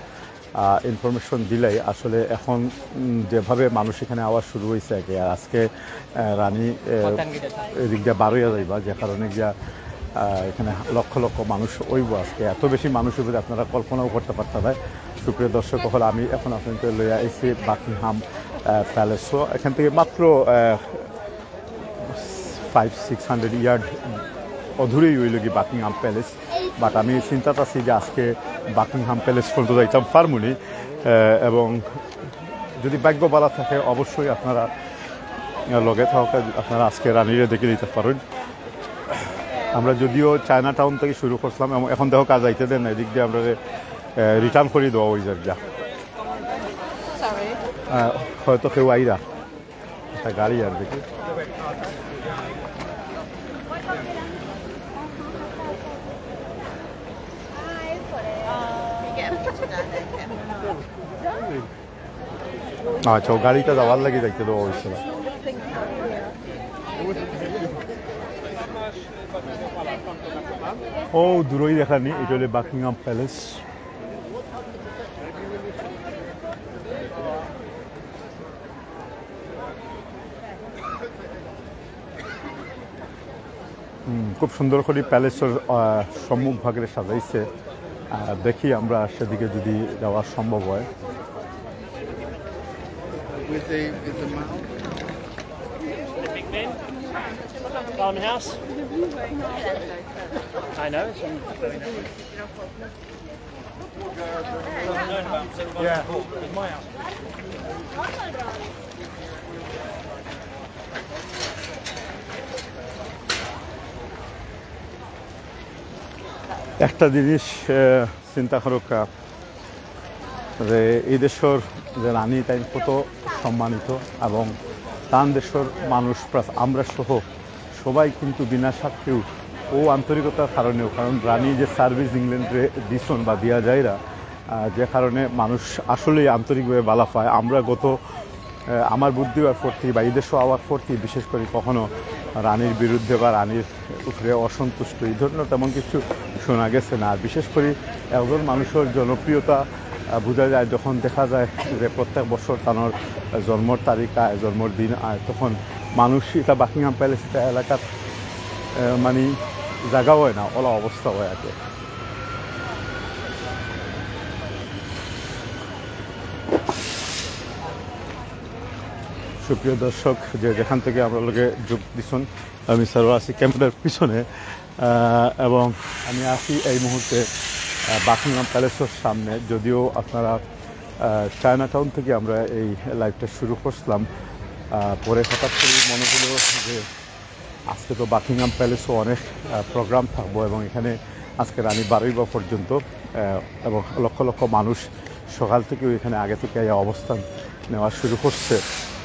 ইনফরমেশন দিলাই। আসলে এখন উম, যেভাবে মানুষ এখানে আওয়া শুরু হয়েছে আর কি, আর আজকে আহ, রানী আহ, এদিক দিয়ে বারোইয়া যাইবা, যে কারণে গিয়া আহ, এখানে লক্ষ লক্ষ মানুষ অইব আজকে। এত বেশি মানুষ অইব যে আপনারা কল্পনাও করতে পারতা না। সুপ্রিয় দর্শক, হলে আমি এখন আপনাদের লইয়া আইছি বাকিংহাম প্যালেসও। এখান থেকে মাত্র ফাইভ সিক্স হান্ড্রেড ইয়ার্ড অদূরেই অইল কি বাকিংহাম প্যালেস। বাট আমি চিন্তাত আছি যে আজকে বাকিংহাম প্যালেস পর্যন্ত যাইতাম পারমুনি। আহ, এবং যদি ভাগ্য ভালো থাকে, অবশ্যই আপনারা আহ, লগে থাকা আপনারা আজকে রানীরে দেখে নিতে পারেন। আমরা যদিও চায়না টাউন থেকে শুরু করছিলাম, এবং এখন দেখো কাজ যাইতে দেন না, এদিক দিয়ে আমরা রিটার্ন করে দেওয়া হয়ে যাবে যা। আহ, হয়তো কেউ আইরা একটা গাড়ি আর দেখি। আচ্ছা, ও গাড়িটা যাওয়ার লাগি যাইতে দেওয়া হয়েছিল। ও দূরই দেখা নি, এটা হলো বাকিংহাম প্যালেস। হুম, খুব সুন্দর করে প্যালেসের আহ, সম্মুখ ভাগে সাজাইছে। আহ, দেখি আমরা সেদিকে যদি যাওয়া সম্ভব হয়। With the, with the mount. Big Ben. Farmhouse. I know. It's on. একটা জিনিস আহ, চিন্তা করুক্কা, যে এই দেশের যে রানী তাই কত সম্মানিত, এবং তান দেশের মানুষ প্লাস আমরা সহ সবাই কিন্তু বিনা স্বার্থেও ও আন্তরিকতার কারণেও, কারণ রানী যে সার্ভিস ইংল্যান্ডে দিছন বা দিয়া যায়রা, আহ, যে কারণে মানুষ আসলেই আন্তরিকভাবে বালা পায়। আমরা গত আহ, আমার বুদ্ধি হওয়ার পর থেকে বা এই দেশও আওয়ার পর থেকে বিশেষ করে কখনো রানীর বিরুদ্ধে বা রানীর উপরে অসন্তুষ্ট এই ধরনের তেমন কিছু শোনা গেছে না। আর বিশেষ করে একজন মানুষের জনপ্রিয়তা আহ, বোঝা যায় যখন দেখা যায় যে প্রত্যেক বছর তার জন্মর তারিখ আয়, জন্মর দিন আয়, তখন মানুষ এটা বাকিংহাম প্যালেস এটা এলাকার আহ, মানে জায়গা হয় না, ওলা অবস্থা হয় আর কি। সুপ্রিয় দর্শক, যে যেখান থেকে আমরা লগে যোগ দিছন, আমি স্যারও আছি ক্যামেরার পিছনে, আহ, এবং আমি আছি এই মুহূর্তে আহ, বাকিংহাম প্যালেসের সামনে। যদিও আপনারা আহ, চায়না টাউন থেকে আমরা এই লাইভটা শুরু করছিলাম, আহ, পরে হঠাৎ করে মনে হলো যে আজকে তো বাকিংহাম প্যালেসও অনেক আহ, প্রোগ্রাম থাকবো এবং এখানে আজকে রানী বারোইবা পর্যন্ত আহ, এবং লক্ষ লক্ষ মানুষ সকাল থেকেও এখানে আগে থেকে এই অবস্থান নেওয়া শুরু করছে।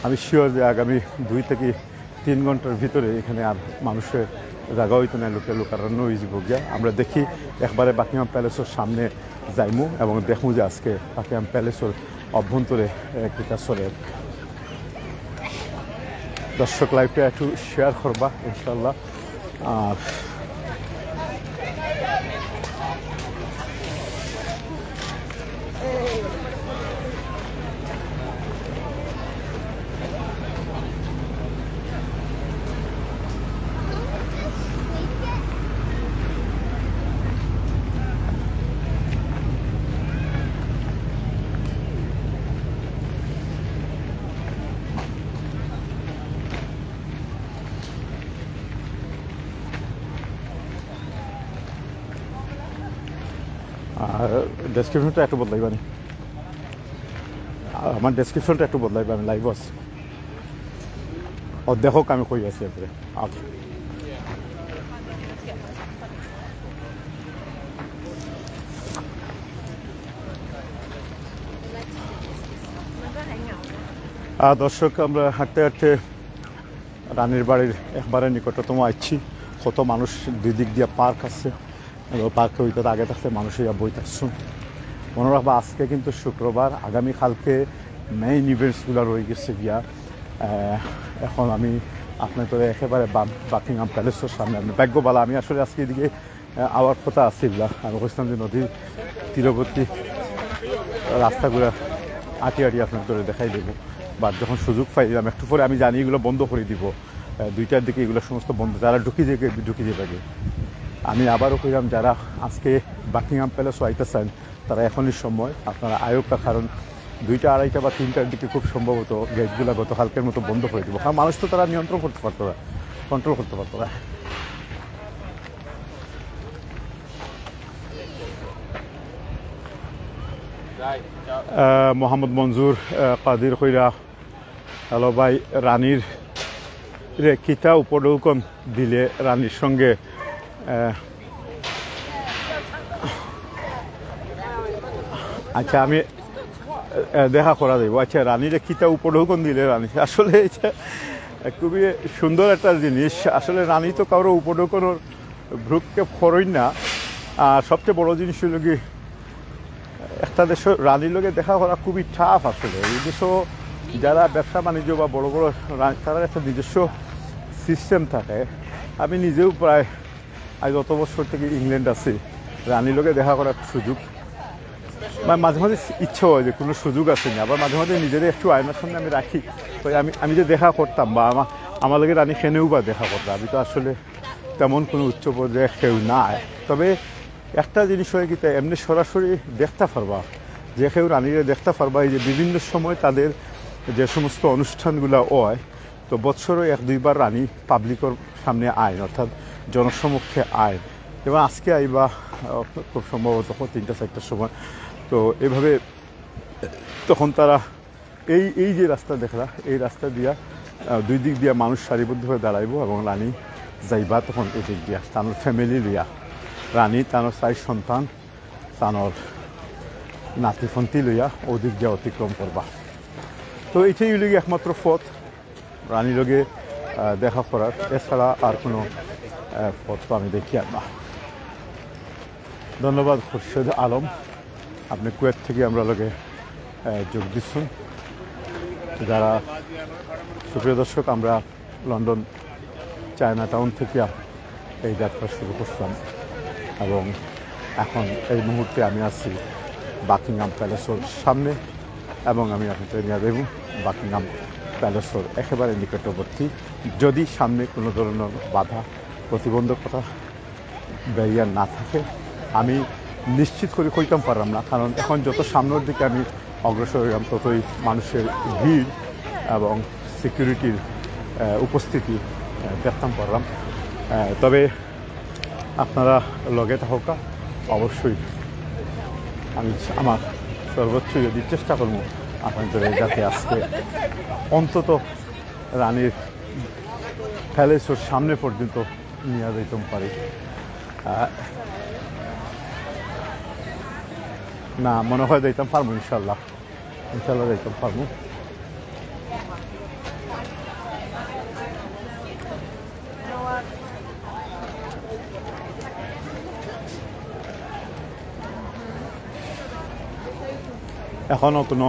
আমি শিওর যে আগামী দুই থেকে তিন ঘন্টার ভিতরে এখানে আর মানুষের জায়গা হইতো না, লোকে লোকারণ্য হয়ে যাবো গিয়া। আমরা দেখি একবারে বাকিংহাম প্যালেসের সামনে যাইমু এবং দেখমু যে আজকে বাকিংহাম প্যালেসের অভ্যন্তরে আহ, কিতা চলে। দর্শক লাইভটা একটু শেয়ার করবা ইনশাল্লাহ। আর আর ডেসক্রিপশনটা একটু বদলাইবা নি? আর আমার ডেসক্রিপশনটা একটু বদলাইবা, আমি লাইভ আছি। ও দেখো, আমি কই আছি এরপরে। ওকে। আহ, দর্শক, আমরা হাঁটতে হাঁটতে রানীর বাড়ির একবারে নিকটতম আইছি। কত মানুষ, দুই দিক দিয়া পার্ক আছে, এবং পার্কের ভিতরে আগে থাকতে মানুষ ইয়া বই থাকছুন। মনে রাখবা, আজকে কিন্তু শুক্রবার, আগামীকালকে মেইন ইভেন্টসগুলো রয়ে গেছে গিয়া। আহ, এখন আমি আপনাদের একেবারে বাম-, বাকিংহাম প্যালেসের সামনে, আমি ভাগ্য ভালা, আমি আসলে আজকে এদিকে আহ, আওয়ার কথা আছিল না। আমি কইছিলাম যে নদীর তীরবর্তী রাস্তাগুলা আটি আটি আপনার ধরে দেখাই দেবো। বাট যখন সুযোগ পাইলাম একটু পরে, আমি জানি এগুলো বন্ধ করে দিব। আহ, দুইটার দিকে এগুলো সমস্ত বন্ধ, তারা ঢুকি দিয়ে, ঢুকি দিয়ে থাকে। আমি আবারও কইলাম, যারা আজকে বাকিংহাম প্যালেসও আইতে চান, তারা এখনই সময়, আপনারা আয়োগটা, কারণ দুইটা, আড়াইটা বা তিনটার দিকে খুব সম্ভবত গেটগুলো গতকালকের মতো বন্ধ করে দিব, কারণ মানুষ তো তারা নিয়ন্ত্রণ করতে পারতো না, কন্ট্রোল করতে পারতো না। আহ, মোহাম্মদ মঞ্জুর, আহ, কাদির কইরা, হ্যালো ভাই, রানীর রে কিতা উপঢৌকন দিলে রানীর সঙ্গে? আহ, আচ্ছা, আমি, আহ, দেখা করা যাইব। আচ্ছা, রানীরে কিতা উপঢৌকন দিলে রানী? আসলে এটা খুবই সুন্দর একটা জিনিস। আসলে রানী তো কারো উপঢৌকনর ভ্রুক্ষেপ করইন না। আর সবচেয়ে বড় জিনিস হইল কি, একটা দেশর রানীর লগে দেখা করা খুবই টাফ আসলে। এই দেশও যারা ব্যবসা বাণিজ্য বা বড় বড় রা-, তারার একটা নিজস্ব সিস্টেম থাকে। আমি নিজেও প্রায় আজ অত বছর থেকে ইংল্যান্ড আছি, রানীর লগে দেখা করার সুযোগ, মা-, মাঝে মাঝে ইচ্ছা হয় যে কোনো সুযোগ আছে না, আবার মাঝে মাঝে নিজেদের একটু আয়নার সামনে আমি রাখি, তো আমি, আমি যে দেখা করতাম বা আমার, আমার লগে রানী কেনেও বা দেখা করতাম, আমি তো আসলে তেমন কোনো উচ্চ পর্যায়ে কেউ নাই। তবে একটা জিনিস হয় কি, তাই এমনি সরাসরি দেখতে পারবা যে কেউ রানীরে দেখতে পারবা, এই যে বিভিন্ন সময় তাদের যে সমস্ত অনুষ্ঠানগুলা হয়, তো বছরও এক দুইবার রানী পাবলিকর সামনে আইন, অর্থাৎ জনসমক্ষে আইন। যেমন আজকে আইবা, আহ, খুব সম্ভবত তখন তিনটা চারটার সময়। তো এইভাবে তখন তারা এই, এই যে রাস্তা দেখলা, এই রাস্তা দিয়া, আহ, দুই দিক দিয়া মানুষ সারিবদ্ধভাবে দাঁড়াইবো এবং রানী যাইবা তখন এই দিক দিয়া, তানোর ফ্যামিলি লইয়া। রানী, তানোর চার সন্তান, তানোর নাতিফন্তি লইয়া ওদিক দিয়া অতিক্রম করবা। তো এইটাই হইল গিয়ে একমাত্র পথ রানীর লগে, আহ, দেখা করার, এছাড়া আর কোনো, আহ, পথ তো আমি দেখি আর না। ধন্যবাদ খুরশেদ আলম, আপনি কুয়েত থেকে আমরা লগে, আহ, যোগ দিচ্ছেন। যারা সুপ্রিয় দর্শক, আমরা লন্ডন চায়না টাউন থেকে এই যাত্রা শুরু করছিলাম এবং এখন এই মুহূর্তে আমি আছি বাকিংহাম প্যালেসর সামনে এবং আমি আপনাদের নিয়ে যাইব বাকিংহাম প্যালেসর একেবারে নিকটবর্তী। যদি সামনে কোনো ধরনের বাধা প্রতিবন্ধকতা ব্যারিয়ার না থাকে, আমি নিশ্চিত করে কইতাম পারলাম না, কারণ এখন যত সামনের দিকে আমি অগ্রসর হইলাম ততই মানুষের ভিড় এবং সিকিউরিটির, আহ, উপস্থিতি, আহ, দেখতাম পারলাম। আহ, তবে আপনারা লগে থাকা অবশ্যই আমি আমার সর্বোচ্চ যদি চেষ্টা করবো আপনাদের যাতে আজকে অন্তত রানীর প্যালেসর সামনে পর্যন্ত নিয়ে যাইতাম পারি। আহ, না, মনে হয় যাইতাম পারবো ইনশাল্লাহ, ইনশাল্লাহ যাইতাম পারবো। এখনো কোনো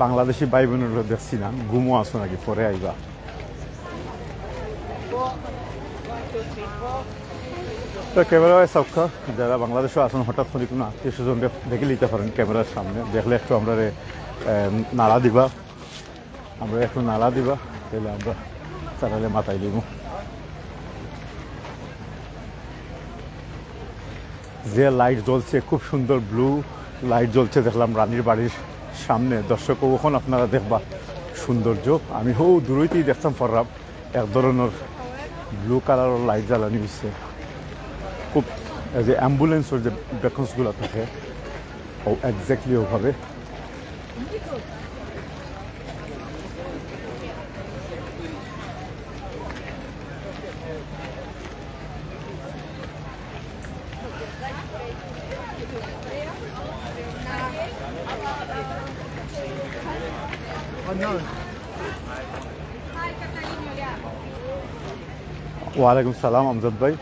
বাংলাদেশি ভাই বোনের দেখছি না, ঘুমো আছো নাকি, পরে আইবা। তো ক্যামেরা সবকা যারা বাংলাদেশে আছেন, হঠাৎ করে কোনো আত্মীয় স্বজন দেখ-, দেখে নিতে পারেন ক্যামেরার সামনে, দেখলে একটু আমরা, এ, নাড়া দিবা, আমরা একটু নাড়া দিবা, তাহলে আমরা তারালে মাথায় দিব। যে লাইট জ্বলছে, খুব সুন্দর ব্লু লাইট জ্বলছে দেখলাম রানীর বাড়ির সামনে। দর্শক, ওখান আপনারা দেখবা সৌন্দর্য। আমি হৌ দূরইতেই দেখতাম পারলাম এক ধরনের ব্লু কালারের লাইট জ্বালানি হচ্ছে। খুব, এই যে অ্যাম্বুলেন্সের যে বেকন্সগুলো থাকে, ও এক্স্যাক্টলি ওভাবে। ওয়ালাইকুম সালাম আমজাদ ভাই।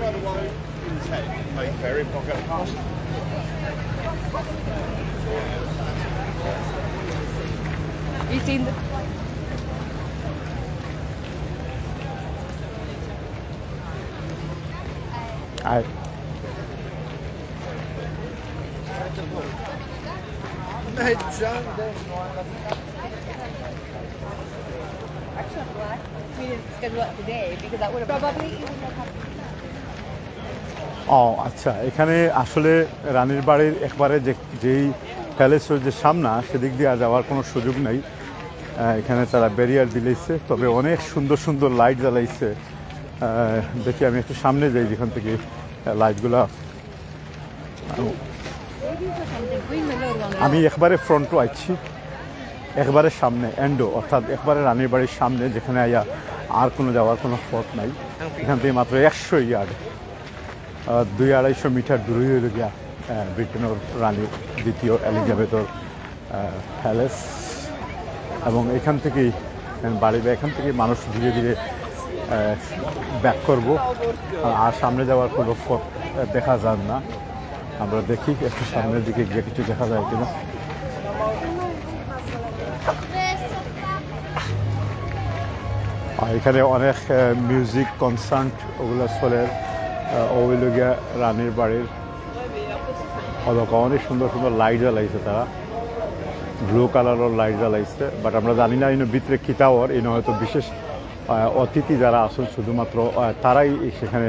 You seen the I, Hey, John. Actually, I'm glad we didn't schedule it today because that would have probably even more complicated. ও আচ্ছা, এখানে আসলে রানীর বাড়ির একবারে যে যেই প্যালেসের যে সামনা, সেদিক দিয়ে আর যাওয়ার কোনো সুযোগ নেই। আহ, এখানে তারা ব্যারিয়ার দিলাইছে, তবে অনেক সুন্দর সুন্দর লাইট জ্বালাইছে। আহ, দেখি, আমি একটু সামনে যাই, যেখান থেকে আহ, লাইটগুলা। আমি একবারে ফ্রন্টো আইছি, একবারে সামনে এন্ডো, অর্থাৎ একবারে রানীর বাড়ির সামনে, যেখানে আইয়া আর কোনো যাওয়ার কোনো পথ নাই। এখান থেকে মাত্র একশো ইয়ার্ড, দুই আড়াইশো মিটার দূরেই হইল গিয়া আহ, ব্রিটেনের রানী দ্বিতীয় এলিজাবেথর প্যালেস। এবং এখান থেকেই আহ, বাড়ি বা এখান থেকে মানুষ ধীরে ধীরে ব্যাক করব। আর সামনে যাওয়ার কোনো পথ আহ, দেখা যার না। আমরা দেখি একটু সামনের দিকে গিয়ে কিছু দেখা যায় কিনা। আর এখানে অনেক মিউজিক কনসার্ট ওগুলো চলে। আহ, ওই লগিয়া রানীর বাড়ির অদকা অনেক সুন্দর সুন্দর লাইট জ্বালাইছে তারা, ব্লু কালারের লাইট জ্বালাইছে। বাট আমরা জানি না ইনো ভিতরে কিতা অর, ইনো হয়তো বিশেষ আহ, অতিথি যারা আছেন শুধুমাত্র আহ, তারাই সেখানে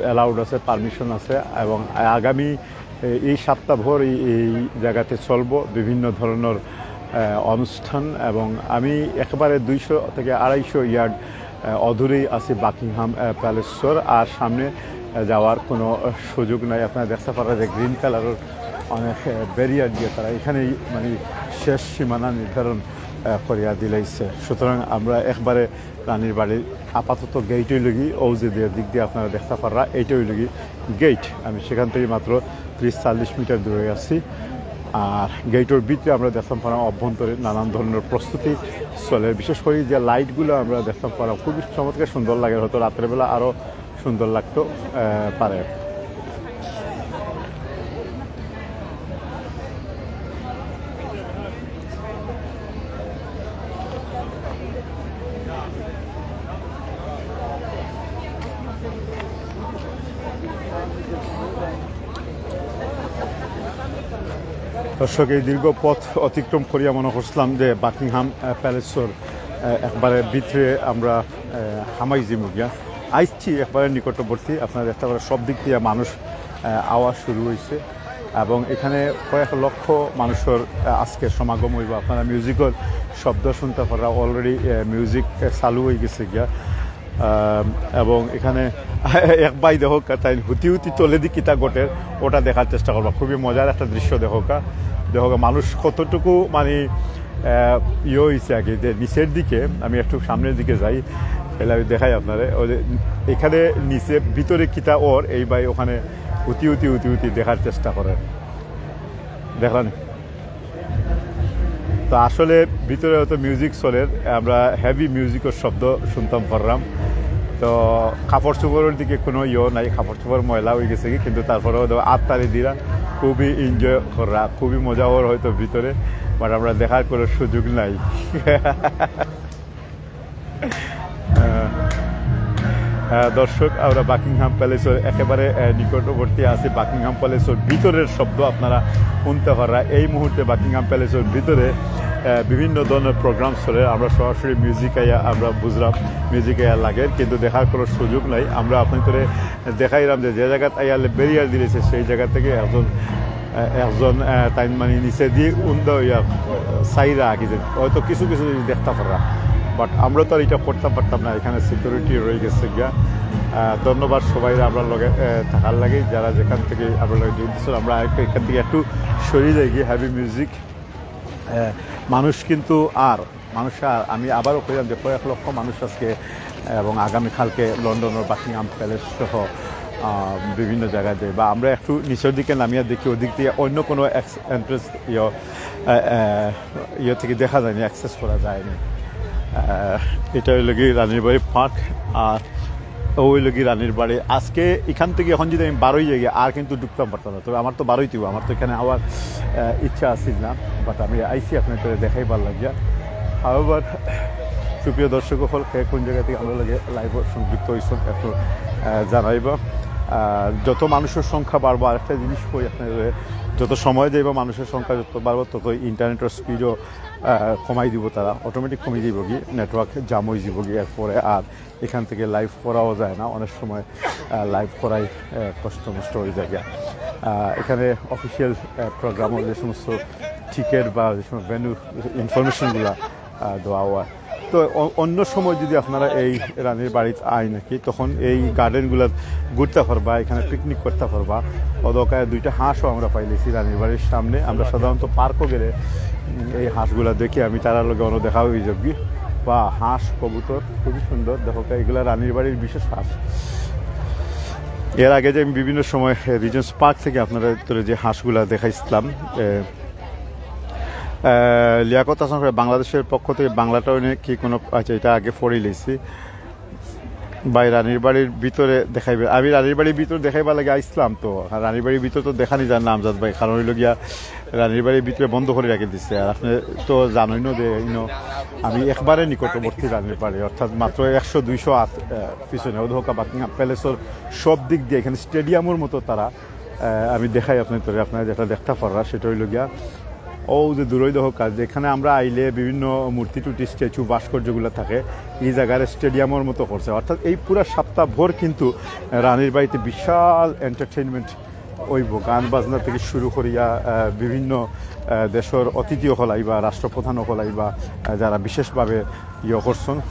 অ্যালাউড আছে, পারমিশন আছে। এবং আগামী এ- এই সপ্তাহভর এই এই জায়গাতে চলবো বিভিন্ন ধরনের আহ, অনুষ্ঠান। এবং আমি একেবারে দুইশো থেকে আড়াইশো ইয়ার্ড আহ, অদূরেই আছি বাকিংহাম আহ, প্যালেসর। আর সামনে আহ, যাওয়ার কোনো সুযোগ নাই। আপনারা দেখতে পারা যে গ্রিন কালারের অনেক ব্যারিয়ার দিয়ে তারা এখানেই মানে শেষ সীমানা নির্ধারণ আহ, করিয়া দিলাইছে। সুতরাং আমরা একবারে রানীর বাড়ির আপাতত গেট হইল কি, ও যে দিক দিয়ে আপনারা দেখতে পাররা, এইটা হইল কি গেট। আমি সেখান থেকে মাত্র ত্রিশ চল্লিশ মিটার দূরে আছি। আর গেটের ভিতরে আমরা দেখতাম পারা অভ্যন্তরে নানান ধরনের প্রস্তুতি চলে। বিশেষ করে যে লাইটগুলো আমরা দেখতাম পারা খুবই চমৎকার সুন্দর লাগে, হয়তো রাত্রেবেলা আরও সুন্দর লাগতো আহ, পারে। দর্শক, এই দীর্ঘ পথ অতিক্রম করিয়া মনে করছিলাম যে বাকিংহাম আহ, প্যালেসর আহ, একবারে ভিতরে আমরা আহ, হামাই যিমু গিয়া। আইছি একবারে নিকটবর্তী, আপনারা দেখতে পারেন সব দিক দিয়ে মানুষ আহ, আওয়া শুরু হয়েছে। এবং এখানে কয়েক লক্ষ মানুষের আহ, আজকে সমাগম হইব। আপনারা মিউজিকের শব্দ শুনতে পাররা, অলরেডি মিউজিক চালু হয়ে গেছে গিয়া। আহ, এবং এখানে এক ভাই দেখো, তাই হুতি হুতি তলেদি কিতা ঘটের, ওটা দেখার চেষ্টা করবা। খুবই মজার একটা দৃশ্য দেখো কা, দেখো কা, মানুষ কতটুকু মানে আহ, ইয়ে হয়েছে আর কি, যে নিচের দিকে, আমি একটু সামনের দিকে যাই, তাহলে আমি দেখাই আপনারে। ওই যে এখানে নিচে ভিতরে কিতা অর, এই ভাই ওখানে উতি উতি উতি উতি দেখার চেষ্টা করেন, দেখলেন। তো আসলে ভিতরে হয়তো মিউজিক চলের, আমরা হেভি মিউজিকের শব্দ শুনতাম পারলাম। তো কাপড় চোপড়ের দিকে কোনো ইয়ে নাই, কাপড় চোপড় ময়লা হয়ে গেছে কি, কিন্তু তারপরেও তো আততালি দিরা, খুবই এনজয় কররা, খুবই মজা অর হয়তো ভিতরে, বাট আমরা দেখার কোনো সুযোগ নাই। আহ, আহ, দর্শক, আমরা বাকিংহাম প্যালেসের একেবারে আহ, নিকটবর্তী আছি। বাকিংহাম প্যালেসের ভিতরের শব্দ আপনারা শুনতে পাররা। এই মুহূর্তে বাকিংহাম প্যালেসের ভিতরে আহ, বিভিন্ন ধরনের প্রোগ্রাম চলে। আমরা সরাসরি মিউজিক আইয়া আমরা বুঝলাম, মিউজিক আইয়া লাগে, কিন্তু দেখার কোনো সুযোগ নাই। আমরা আপনাদের দেখাইলাম যে যে জায়গাত আইয়া ব্যারিয়ার দিয়েছে, সেই জায়গা থেকে একজন আহ, একজন আহ, তাইন মানে নিচে দিয়ে উন্দা হইয়া আহ, সাইরা আগে যে হয়তো কিছু কিছু জিনিস দেখতে পাররা, বাট আমরা তো আর এটা করতে পারতাম না। এখানে সিকিউরিটি রয়ে গেছে গিয়া। আহ, ধন্যবাদ সবাই আমরা লগে আহ, থাকার লাগে, যারা যেখান থেকে আমরা লগে যোগ দিচ্ছেন। আমরা আরেকটু এখান থেকে একটু সরে যাই গিয়ে, হেভি মিউজিক। আহ, মানুষ কিন্তু আর মানুষ আর আমি আবারও কইলাম যে কয়েক লক্ষ মানুষ আজকে এবং আগামীকালকে লন্ডনের বাকিংহাম প্যালেস সহ আহ, বিভিন্ন জায়গায় যায়। বা আমরা একটু নিচের দিকে নামিয়ে দেখি, ওদিক দিয়ে অন্য কোনো এন্ট্রেন্স ইয়ে আহ, আহ, ইয়ে থেকে দেখা যায়নি, অ্যাক্সেস করা যায়নি। আহ, এটা হইল কি রানীর বাড়ি পার্ক। আর ওই লগি রানীর বাড়ি। আজকে এখান থেকে এখন যদি আমি বারোই যাই, আর কিন্তু ঢুকতাম পারতাম না। তবে আমার তো বারোই দিব, আমার তো এখানে আবার আহ, ইচ্ছা আছিল না, বাট আমি আইছি আপনাদের দেখাইবার লাগিয়া। হাওয়েভার, সুপ্রিয় দর্শক অকল, কে কোন জায়গা থেকে আমরা লাগে লাইভে সংযুক্ত হয়েছেন একটু আহ, জানাইবা। আর যত মানুষের সংখ্যা বাড়বো, আরেকটা জিনিস কই আপনাদের, যত সময় যাইবা মানুষের সংখ্যা যত বাড়বো, তত ইন্টারনেটের স্পিডও কমাই দিব তারা, অটোমেটিক কমে যাইব কি, নেটওয়ার্ক জাম হয়ে যাব কি, এরপরে আর এখান থেকে লাইভ করাও যায় না, অনেক সময় লাইভ করাই আহ, কষ্ট নষ্ট হয়ে যায়। আহ, এখানে অফিসিয়াল প্রোগ্রামও যে সমস্ত টিকিট বা যে সমস্ত ভেন্যু ইনফরমেশনগুলা দেওয়া হয়। তো অ- অন্য সময় যদি আপনারা এই রানীর বাড়িত আই নাকি, তখন এই গার্ডেনগুলো ঘুরতে পারবা, এখানে পিকনিক করতে পারবা। অদকায় দুইটা হাঁসও আমরা পাইলেছি রানীর বাড়ির সামনে। আমরা সাধারণত পার্কও গেলে উম, এই হাঁসগুলা দেখি আমি, তারার লগে অন্য দেখা হয়ে যাবি। বা হাঁস, কবুতর খুবই সুন্দর। দেখো, এগুলা রানীর বাড়ির বিশেষ হাঁস। এর আগে যে আমি বিভিন্ন সময় রিজেন্টস পার্ক থেকে আপনারা তোরে যে হাঁসগুলা দেখাইছিলাম, এ, এ, লিয়াকত হাসান করে বাংলাদেশের পক্ষ থেকে বাংলাটাও নিয়ে কি কোনো, আচ্ছা, এটা আগে পড়ে লিখছি। ভাই, রানীর বাড়ির ভিতরে দেখাইবে, আমি রানীর বাড়ির ভিতরে দেখাইবার লাগে আইসলাম তো। আর রানীর বাড়ির ভিতরে তো দেখানি যায় না, আমজাদ ভাই, কারণ হইল গিয়া রানীর বাড়ির ভিতরে বন্ধ করে রেখে দিচ্ছে। আর আপনি তো জানোই না যে ইনো আমি একবারে নিকটবর্তী রানীর বাড়ি, অর্থাৎ মাত্র একশো দুইশো আত- আহ, পিছনে। ও দেখো, বাকিংহাম প্যালেসর সব দিক দিয়ে এখানে স্টেডিয়ামের মতো তারা, আহ, আমি দেখাই আপনাদের, আপনারা যেটা দেখতে পাররা সেটা হইল গিয়া ও যে দূরই দেখো কাজ, যেখানে আমরা আইলে বিভিন্ন মূর্তি টুর্তি, স্ট্যাচু, ভাস্কর্যগুলো থাকে, এই জায়গার স্টেডিয়ামের মতো করছে। অর্থাৎ এই পুরা সপ্তাহ ভর কিন্তু রানীর বাড়িতে বিশাল এন্টারটেইনমেন্ট হইব, গান বাজনা থেকে শুরু করিয়া আহ, বিভিন্ন আহ, দেশের অতিথি অকল আইবা, রাষ্ট্রপ্রধান অকল আইবা, আহ, যারা বিশেষভাবে ইয়ে করছেন,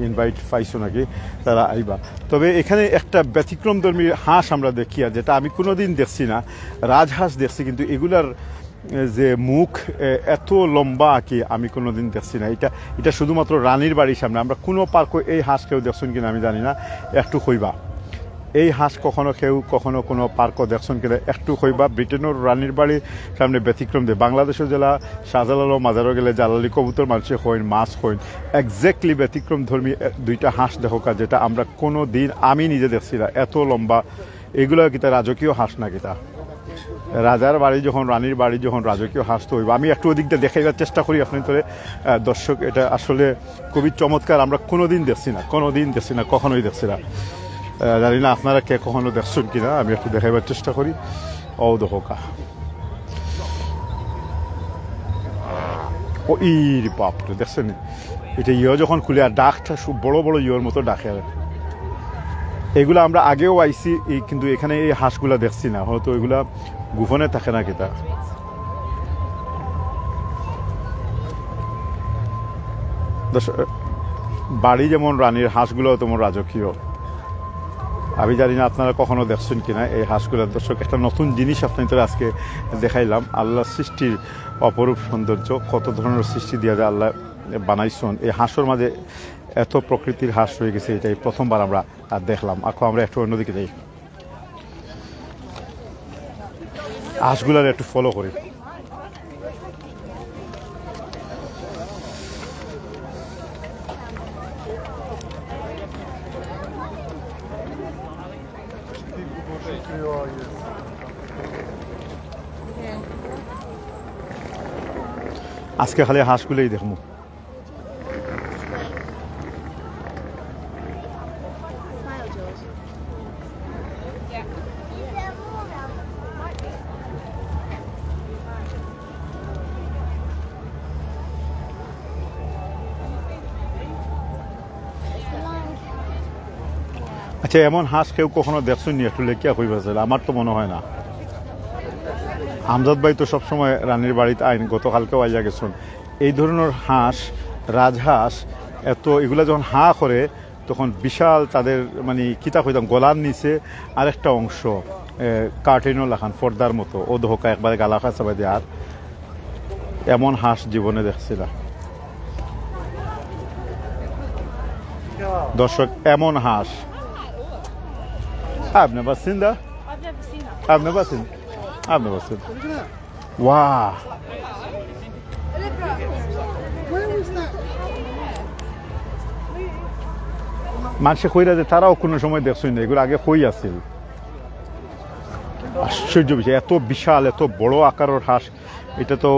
ইনভাইট পাইছো নাকি, তারা আইবা। তবে এখানে একটা ব্যতিক্রমধর্মী হাঁস আমরা দেখি, আর যেটা আমি কোনোদিন দেখছি না। রাজহাঁস দেখছি, কিন্তু এগুলার এ, যে মুখ এ, এত লম্বা কি আমি কোনোদিন দেখছি না। এটা এটা শুধুমাত্র রানীর বাড়ির সামনে। আমরা কোনো পার্কও এই হাঁস কেউ দেখছেন কিনা আমি জানি না, একটু কইবা। এই হাঁস কখনো কেউ কখনো কোনো পার্কও দেখছেন কিনা একটু কইবা। ব্রিটেনের রানীর বাড়ির সামনে ব্যতিক্রম দেয়। বাংলাদেশও জেলা শাহজালাল মাজারও গেলে জালালি কবুতর মানুষে কইন, মাছ কইন। এক্স্যাক্টলি ব্যতিক্রম ধর্মী এ, দুইটা হাঁস দেখো কাজ, যেটা আমরা কোনো দিন আমি নিজে দেখছি না। এত লম্বা, এগুলা কিতা রাজকীয় হাঁস না কিতা? রাজার বাড়ি যখন, রানীর বাড়ি যখন, রাজকীয় হাঁস তো হইব। আমি একটু ওদিকটা দেখাইবার চেষ্টা করি আপনাদের, আহ, দর্শক। এটা আসলে খুবই চমৎকার, আমরা কোনোদিন দেখছি না, কোনোদিন দেখছি না, কখনোই দেখছি না। আহ, জানি না আপনারা কে কখনো দেখছেন কিনা, আমি একটু দেখাইবার চেষ্টা করি। ও দেখো কা, ও ইর বাপরে, দেখছেন নি? এটা ইয়ে যখন খুলে আর ডাকটা সু- বড় বড় ইয়ের মতো ডাকে। এগুলা আমরা আগেও আইছি, এই কিন্তু এখানে এই হাঁসগুলা দেখছি না, হয়তো এগুলা গোপনে থাকে না কিতা। দর্শক, বাড়ি যেমন রানীর, হাঁসগুলাও তেমন রাজকীয়। আমি জানি না আপনারা কখনো দেখছেন কিনা এই হাঁসগুলা। দর্শক, একটা নতুন জিনিস আপনাদের আজকে দেখাইলাম। আল্লাহ সৃষ্টির অপরূপ সৌন্দর্য, কত ধরনের সৃষ্টি দিয়া যে আল্লাহ বানাইছেন। এই হাঁসের মাঝে এত প্রকৃতির হাঁস রয়ে গেছে, এটাই প্রথমবার আমরা আর দেখলাম। এখন আমরা একটু অন্যদিকে যাই, হাঁসগুলার একটু ফলো করি। আজকে খালি হাঁসগুলাই দেখমু। আচ্ছা, এমন হাঁস কেউ কখনো দেখছেন নি? একটু লেখিয়া কইবা চাইলে, আমার তো মনে হয় না। আমজাদ ভাই তো সবসময় রানীর বাড়িত আইন, গতকালকেও আইয়া গেছেন। এই ধরনের হাঁস, রাজহাঁস, এত এগুলা যখন হা করে, তখন বিশাল তাদের মানে কিতা কইতাম, গলার নিচে আরেকটা অংশ, এ, কার্টেনও লাখান পর্দার মতো, ও দহকা একবারে গালা খাসা বাদে। আর এমন হাঁস জীবনে দেখছি না। দর্শক, এমন হাঁস I've never seen that. I've never seen that. I've never seen. I've never seen. Wow. Where was that? মানষে কইরা যে তারাও কুনু সময় দেখছইন না, এগুলা আগে কই আছিল। আশ্চর্য বিষয়, এত বিশাল, এত বড় আকারর হাঁস, ইটা তো,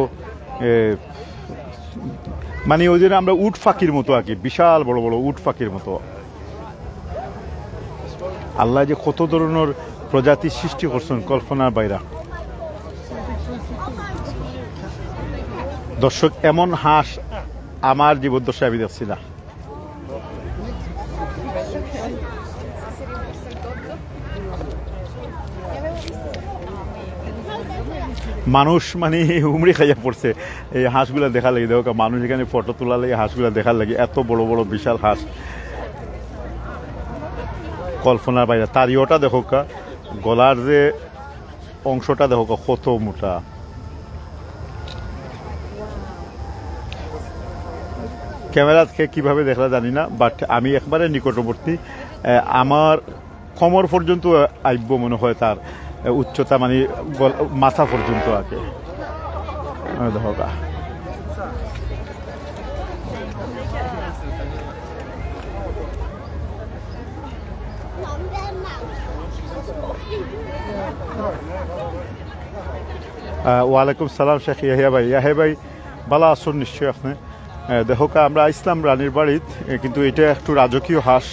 এ, মানে ওই যে আমরা উট পাখির মতো আর কি, বিশাল বড় বড় উট পাখির মতো। আল্লায় যে কত ধরনর প্রজাতি সৃষ্টি করছইন, কল্পনার বাইরা। দর্শক, এমন হাঁস আমার জীবদ্দশায় আমি দেখছি না। মানুষ মানে হুমড়ি খাইয়া পড়ছে এই হাঁসগুলা দেখার লাগি। দেখো, মানুষ এখানে ফটো তোলার লাগি, হাঁসগুলা দেখার লাগি, এত বড় বড় বিশাল হাঁস, কল্পনার বাইরা। তার ইয়েটা দেখো, গলার যে অংশটা দেখো কত মোটা। ক্যামেরাত কে কিভাবে দেখলা জানি না, but আমি একবারে নিকটবর্তী। আহ, আমার কোমর পর্যন্ত আইব মনে হয় তার, আহ, উচ্চতা, মানে গল-, মাথা পর্যন্ত আর কি। আহ, দেখো গা। আহ, ওয়ালাইকুম সালাম শেখ ইয়াহিয়া ভাই। ইয়াহিয়া ভাই, ভালা আছইন নিশ্চয় আপনে? আহ, দেখো কা, আমরা আইছলাম রানীর বাড়িত, এ, কিন্তু এটা একটু রাজকীয় হাঁস।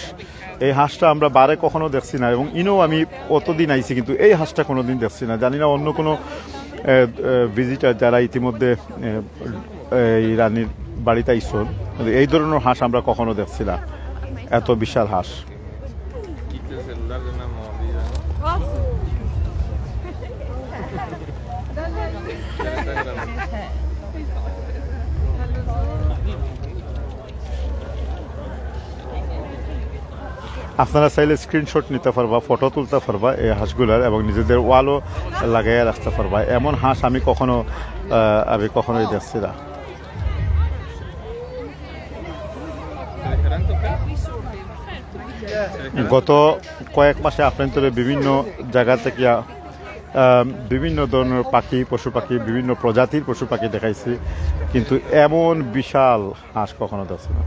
এই হাঁসটা আমরা বারে কখনো দেখছি না, এবং ইনো আমি অতদিন আইছি, কিন্তু এই হাঁসটা কোনোদিন দেখছি না। জানি না অন্য কোনো, এ, এ, ভিজিটার যারা ইতিমধ্যে, এ, এই রানীর বাড়িত আইছইন, কিন্তু এই ধরনর হাঁস আমরা কখনো দেখছি না, এত বিশাল হাঁস। আপনারা চাইলে স্ক্রিনশট নিতা পারবা, ফটো তুলতা পারবা এই হাঁসগুলার, এবং নিজেদের ওয়ালও লাগাইয়া রাখতা পারবা। এমন হাঁস আমি কখনো, আহ, আমি কখনোই দেখছি না। গত কয়েক মাসে আপনারারে বিভিন্ন জাগা থাকিয়া, আহ, বিভিন্ন ধরনর পাখি, পশু পাখি, বিভিন্ন প্রজাতির পশু পাখি দেখাইছি, কিন্তু এমন বিশাল হাঁস কখনো দেখছি না।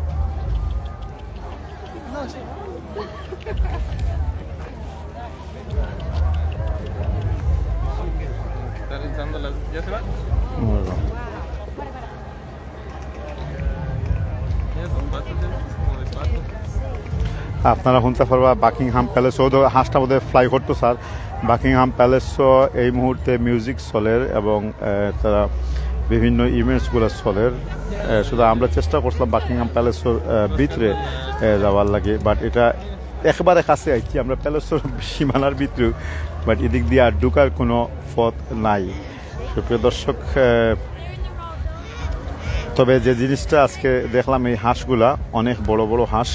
আপনারা হুনতা পারবা বাকিংহাম প্যালেস, ও তো হাঁসটা বোধহয় ফ্লাই করতো স্যার। বাকিংহাম প্যালেসও এই মুহূর্তে মিউজিক চলের এবং, আহ, তারা বিভিন্ন ইভেন্টসগুলো চলের। আহ, শুধু আমরা চেষ্টা করছিলাম বাকিংহাম প্যালেসর, আহ, ভিতরে, আহ, যাওয়ার লাগি, বাট এটা একেবারে কাছে আইছি আমরা প্যালেসর সীমানার ভিতরেও, বাট এদিক দিয়া আর ঢুকার কোনো পথ নাই। সুপ্রিয় দর্শক, আহ, তবে যে জিনিসটা আজকে দেখলাম, এই হাঁসগুলা অনেক বড় বড় হাঁস,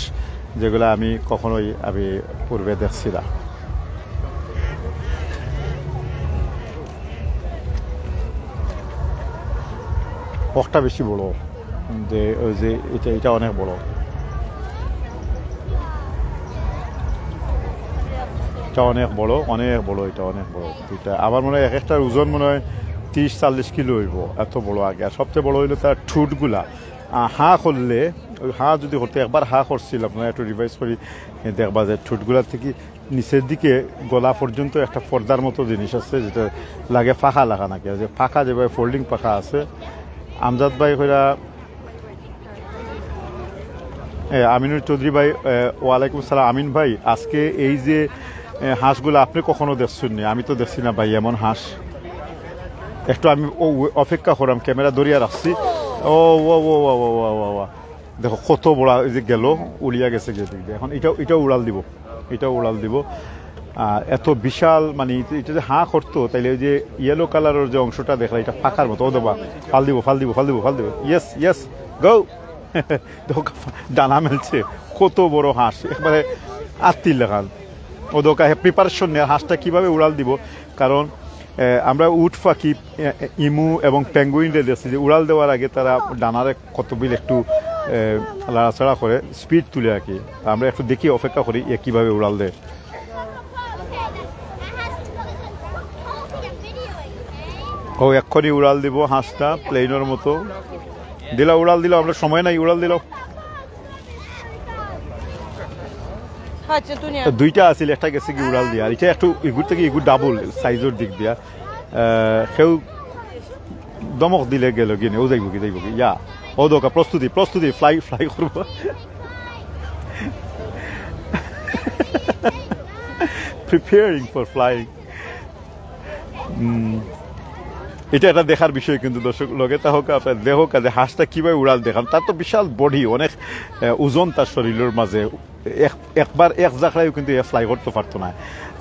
যেগুলা আমি কখনোই আমি পূর্বে দেখছি না। অখটা বেশি বড়, যে ওই যে এটা, এটা অনেক বড়। এটা অনেক বড়, অনেক বড়, এটা অনেক বড়। এটা আমার মনে হয় এক একটার ওজন মনে হয় ত্রিশ চল্লিশ কিলো অইবো, এত বড় আগে। আর সবচেয়ে বড় অইলো তার ঠুটগুলা। আহ, হা করলে, ওই হা যদি করতে, একবার হা করছিল, আপনারা একটু রিভাইজ করি, এ, দেখবা যে ঠুটগুলা থাকি নিচের দিকে গলা পর্যন্ত একটা পর্দার মতো জিনিস আছে, যেটা লাগে পাখা লাগা নাকি, যে পাখা যেভাবে ফোল্ডিং পাখা আছে। আমজাদ ভাই কইরা এ, আমিনুর চৌধুরী ভাই, এ, ওয়ালাইকুম সালাম। আমিন ভাই, আজকে এই যে, এ, হাঁসগুলা আপনে কখনো দেখছইন নি? আমি তো দেখছি না ভাই এমন হাঁস। একটু আমি ও, অপেক্ষা করাম, ক্যামেরা ধরিয়া রাখছি। ও, ও, ও। দেখো কত বড়, এই যে গেল, উড়িয়া গেছে গিয়া দেখবে। এখন এটা, এটা উড়াল দিব, এটা উড়াল দিব। আহ, এত বিশাল, মানে, এটা, এটা যে হা করতো, তাইলে ওই যে ইয়েলো কালারের যে অংশটা দেখলা, এটা পাখার মতো। ও দেবা, ফাল দিব, ফাল দিব, ফাল দিব, ফাল দিব। ইয়েস, ইয়েস, গো। দেখো, ডানা মেলছে, কত বড় হাঁস, একবারে আত্তির লাখান। ও দোকা হে প্রিপারেশন নেয় হাঁসটা কিভাবে উড়াল দিব, কারণ, এ, আমরা উট পাখি, এ, এ, ইমু এবং পেঙ্গুইনরে দেখছি যে উড়াল দেওয়ার আগে তারা ডানারে কত বিল একটু, এ, লাড়াচাড়া করে, স্পিড তুলে আর কি। তা আমরা একটু দেখি, অপেক্ষা করি এ কিভাবে উড়াল দেয়। ও এক্ষুনি উড়াল দিব হাঁসটা প্লেনর মতো। দিলা উড়াল দিল, আমরা সময় নাই, উড়াল দিল। দুইটা আছিল, একটা গেছে কি উড়াল দিয়া, আর ইটা একটু ইগুর থাকি ইগু ডাবল সাইজর দিক দিয়া। আহ, কেউ দমক দিলে গেল কি নে, ও যাইব কি, যাইব কি, ইয়া। ও দোকা, প্রস্তুতি, প্রস্তুতি, ফ্লাই, ফ্লাই করব। Preparing for flying. হুম। ইটা একটা দেখার বিষয় কিন্তু, দর্শক, লগে তা হোক, আপনার দেহ কাজে হাঁসটা কিভাবে উড়াল দেখান, তার তো বিশাল বডি, অনেক, আহ, ওজন তার শরীরের মাঝে। এক-, একবার এক জাখড়াইও কিন্তু এ ফ্লাই করতে পারতো না,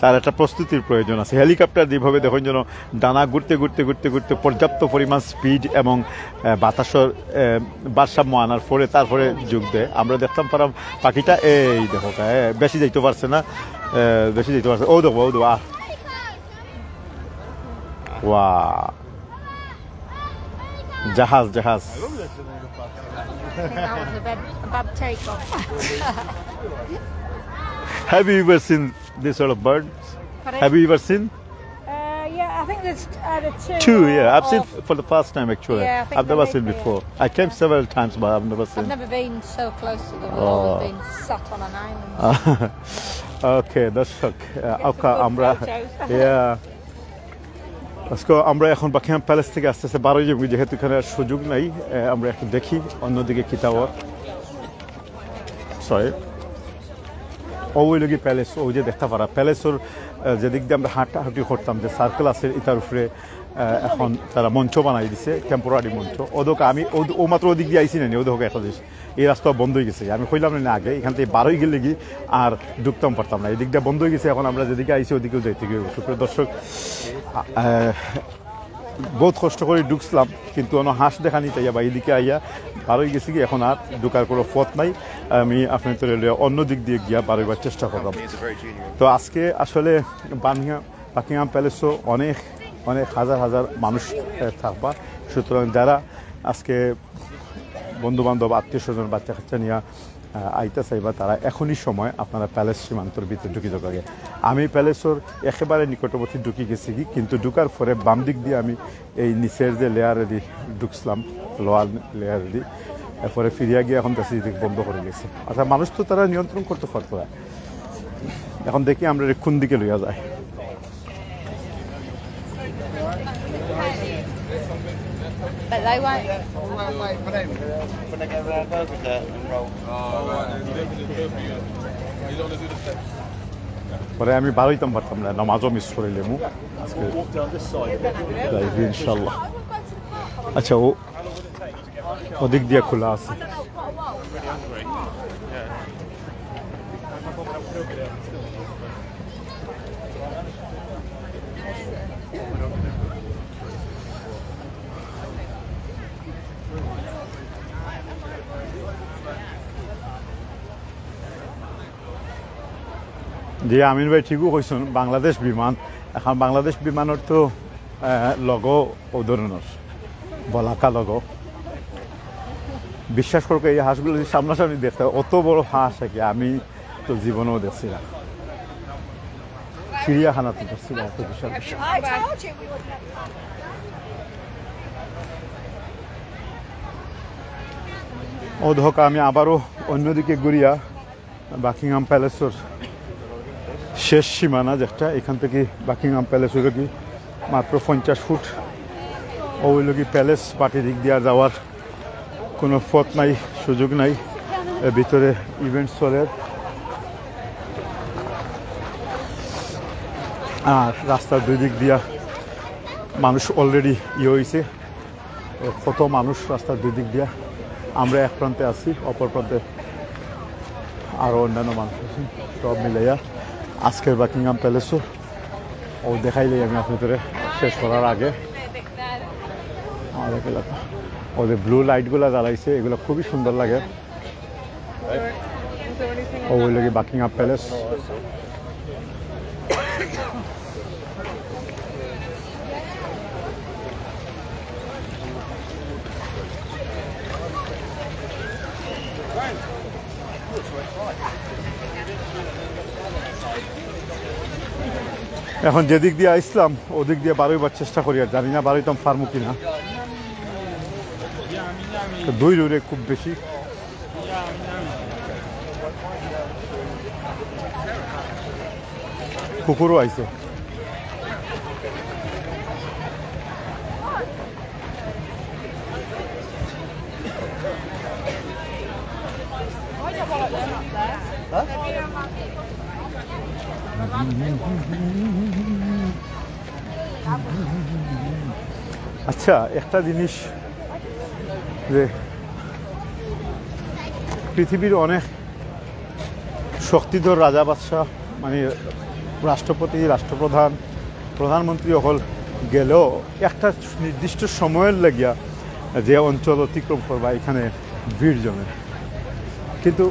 তার একটা প্রস্তুতির প্রয়োজন আছে। হেলিকপ্টার যেভাবে দেখইন যেন ডানা ঘুরতে ঘুরতে ঘুরতে ঘুরতে পর্যাপ্ত পরিমাণ স্পিড এবং, আহ, বাতাসর, আহ, ভারসাম্য আনার পরে তারপরে যোগ দেয়। আমরা দেখতাম পারাম পাখিটা, এই দেখো, এ, বেশি যাইতে পারছে না, আহ, বেশি যাইতে পারছে, ও দেখো, ও দেখো, আহ। ওয়া। জাহাজ, জাহাজ। I think that was a bad, a bad takeoff. Have you ever seen this sort of bird? Pardon? Have you ever seen? Uh, yeah, I think there's, uh, the two. Two, yeah. I've seen for the first time, actually. Yeah, I think I've never seen before. I came several times, but I've never seen. I've never been so close to the world and been sat on an island. Okay, দর্শক, আহ, আউক্কা আমরা, yeah. আজকে আমরা এখন Buckingham palace থেকে আস্তে আস্তে বারোই যাবো, যেহেতু এখানে আর সুযোগ নাই। আহ, আমরা একটু দেখি অন্যদিকে কিতা অর। সরি, ওই লাগি প্যালেস, ওই যে দেখতা পারা প্যালেসর, আহ, যেদিক দিয়া আমরা হাঁটাহাঁটি করতাম, যে সার্কেল আছে, ইটার উপরে, আহ, এখন তারা মঞ্চ বানাই দিছে, টেম্পোরারি মঞ্চ। ওদক আমি ও, ও মাত্র ওদিক দিয়া আইছি না নি, ওদক একটা জিনিস, এই রাস্তা বন্ধ অই গেছে। আমি কইলাম না আগে, এখান থেকে বারোই গেলে কি আর ঢুকতাম পারতাম না, এদিক দিয়া বন্ধ অই গেছে। এখন আমরা যেদিকে আইছি ওদিকেও যাইতে হবে। সুপ্রিয় দর্শক, আহ, বহুত কষ্ট করে ঢুকছিলাম, কিন্তু অন্য হাঁস দেখানি তাই বা এদিকে আইয়া বারোই গেছি কি, এখন আর ঢুকার কোনো পথ নাই। আমি আপনাদের লইয়া অন্য দিক দিয়ে গিয়া বারোইবার চেষ্টা করলাম। তো আজকে আসলে বার্মিংহাম, বাকিংহাম প্যালেসও অনেক, অনেক হাজার হাজার মানুষ, আহ, থাকবা। সুতরাং যারা আজকে বন্ধু বান্ধব, আত্মীয় স্বজন, বাচ্চা কাচ্চা নিয়া, আহ, আইতা চাইবা, তারা এখনই সময়, আপনারা প্যালেস সীমান্তর ভিতরে ঢুকি যাওয়ার আগে। আমি প্যালেসর একেবারে নিকটবর্তী ঢুকি গেছি কি, কিন্তু ঢুকার পরে বাম দিক দিয়ে আমি এই নিচের যে লেয়ারে দি ঢুকছিলাম, লোয়ার লেয়ারে দি, এরপরে ফিরিয়া গিয়ে এখন দেখছি যে বন্ধ করে গেছে। আচ্ছা, মানুষ তো তারা নিয়ন্ত্রণ করতে পারতো না। এখন দেখি আমরা কোন দিকে লইয়া যায়। But they won't. পরে আমি বারোইতাম পারতাম না, নামাজও মিস করিলাম আজকে। যাইব ইনশাল্লাহ। আচ্ছা, ও ওদিক দিয়া খোলা আছে। জি, আমিন ভাই ঠিকও কইছইন, বাংলাদেশ বিমান। এখন বাংলাদেশ বিমানর তো, আহ, লোগো ও ধরনর, বলাকা লোগো। বিশ্বাস করো, এই হাঁসগুলো যদি সামনাসামনি দেখতে হয়, অত বড় হাঁস আর কি আমি তো জীবনেও দেখছি না। চিড়িয়াখানাত দেখছি না এত বিশাল বিশাল। ও দেখো, আমি আবারও অন্যদিকে ঘুরিয়া বাকিংহাম প্যালেসর শেষ সীমানা যেটা, এখান থেকে বাকিংহাম প্যালেস হইল কি মাত্র পঞ্চাশ ফুট। ও হইল কি প্যালেস, বাকি দিক দিয়া যাওয়ার কোনো পথ নাই, সুযোগ নাই। এর ভিতরে ইভেন্ট চলের। আর রাস্তার দুই দিক দিয়া মানুষ অলরেডি ইয়ে হইছে। কত মানুষ রাস্তার দুই দিক দিয়া। আমরা এক প্রান্তে আছি, অপর প্রান্তে আরও অন্যান্য মানুষ আছেন। সব মিলাইয়া আজকের বাকিংহাম প্যালেসও ও দেখাইলেই আমি আপনাদের শেষ করার আগে আমাদের এলাকা, ও যে ব্লু লাইটগুলা জ্বালাইছে, এগুলো খুবই সুন্দর লাগে। ও হইল কি বাকিংহাম প্যালেস। এখন যেদিক দিয়া আইছলাম, ওদিক দিয়া বারোইবার চেষ্টা করি, আর জানি না বারোইতাম পারমু কিনা। তো দূর দূরে খুব বেশি। কুকুরও আইছে। আচ্ছা, একটা জিনিস যে পৃথিবীর অনেক শক্তিধর রাজা বাদশাহ, মানে রাষ্ট্রপতি, রাষ্ট্রপ্রধান, প্রধানমন্ত্রী অকল গেলেও একটা নির্দিষ্ট সময়ের লাগিয়া যে অঞ্চল অতিক্রম করবা, এখানে ভিড় জমে। কিন্তু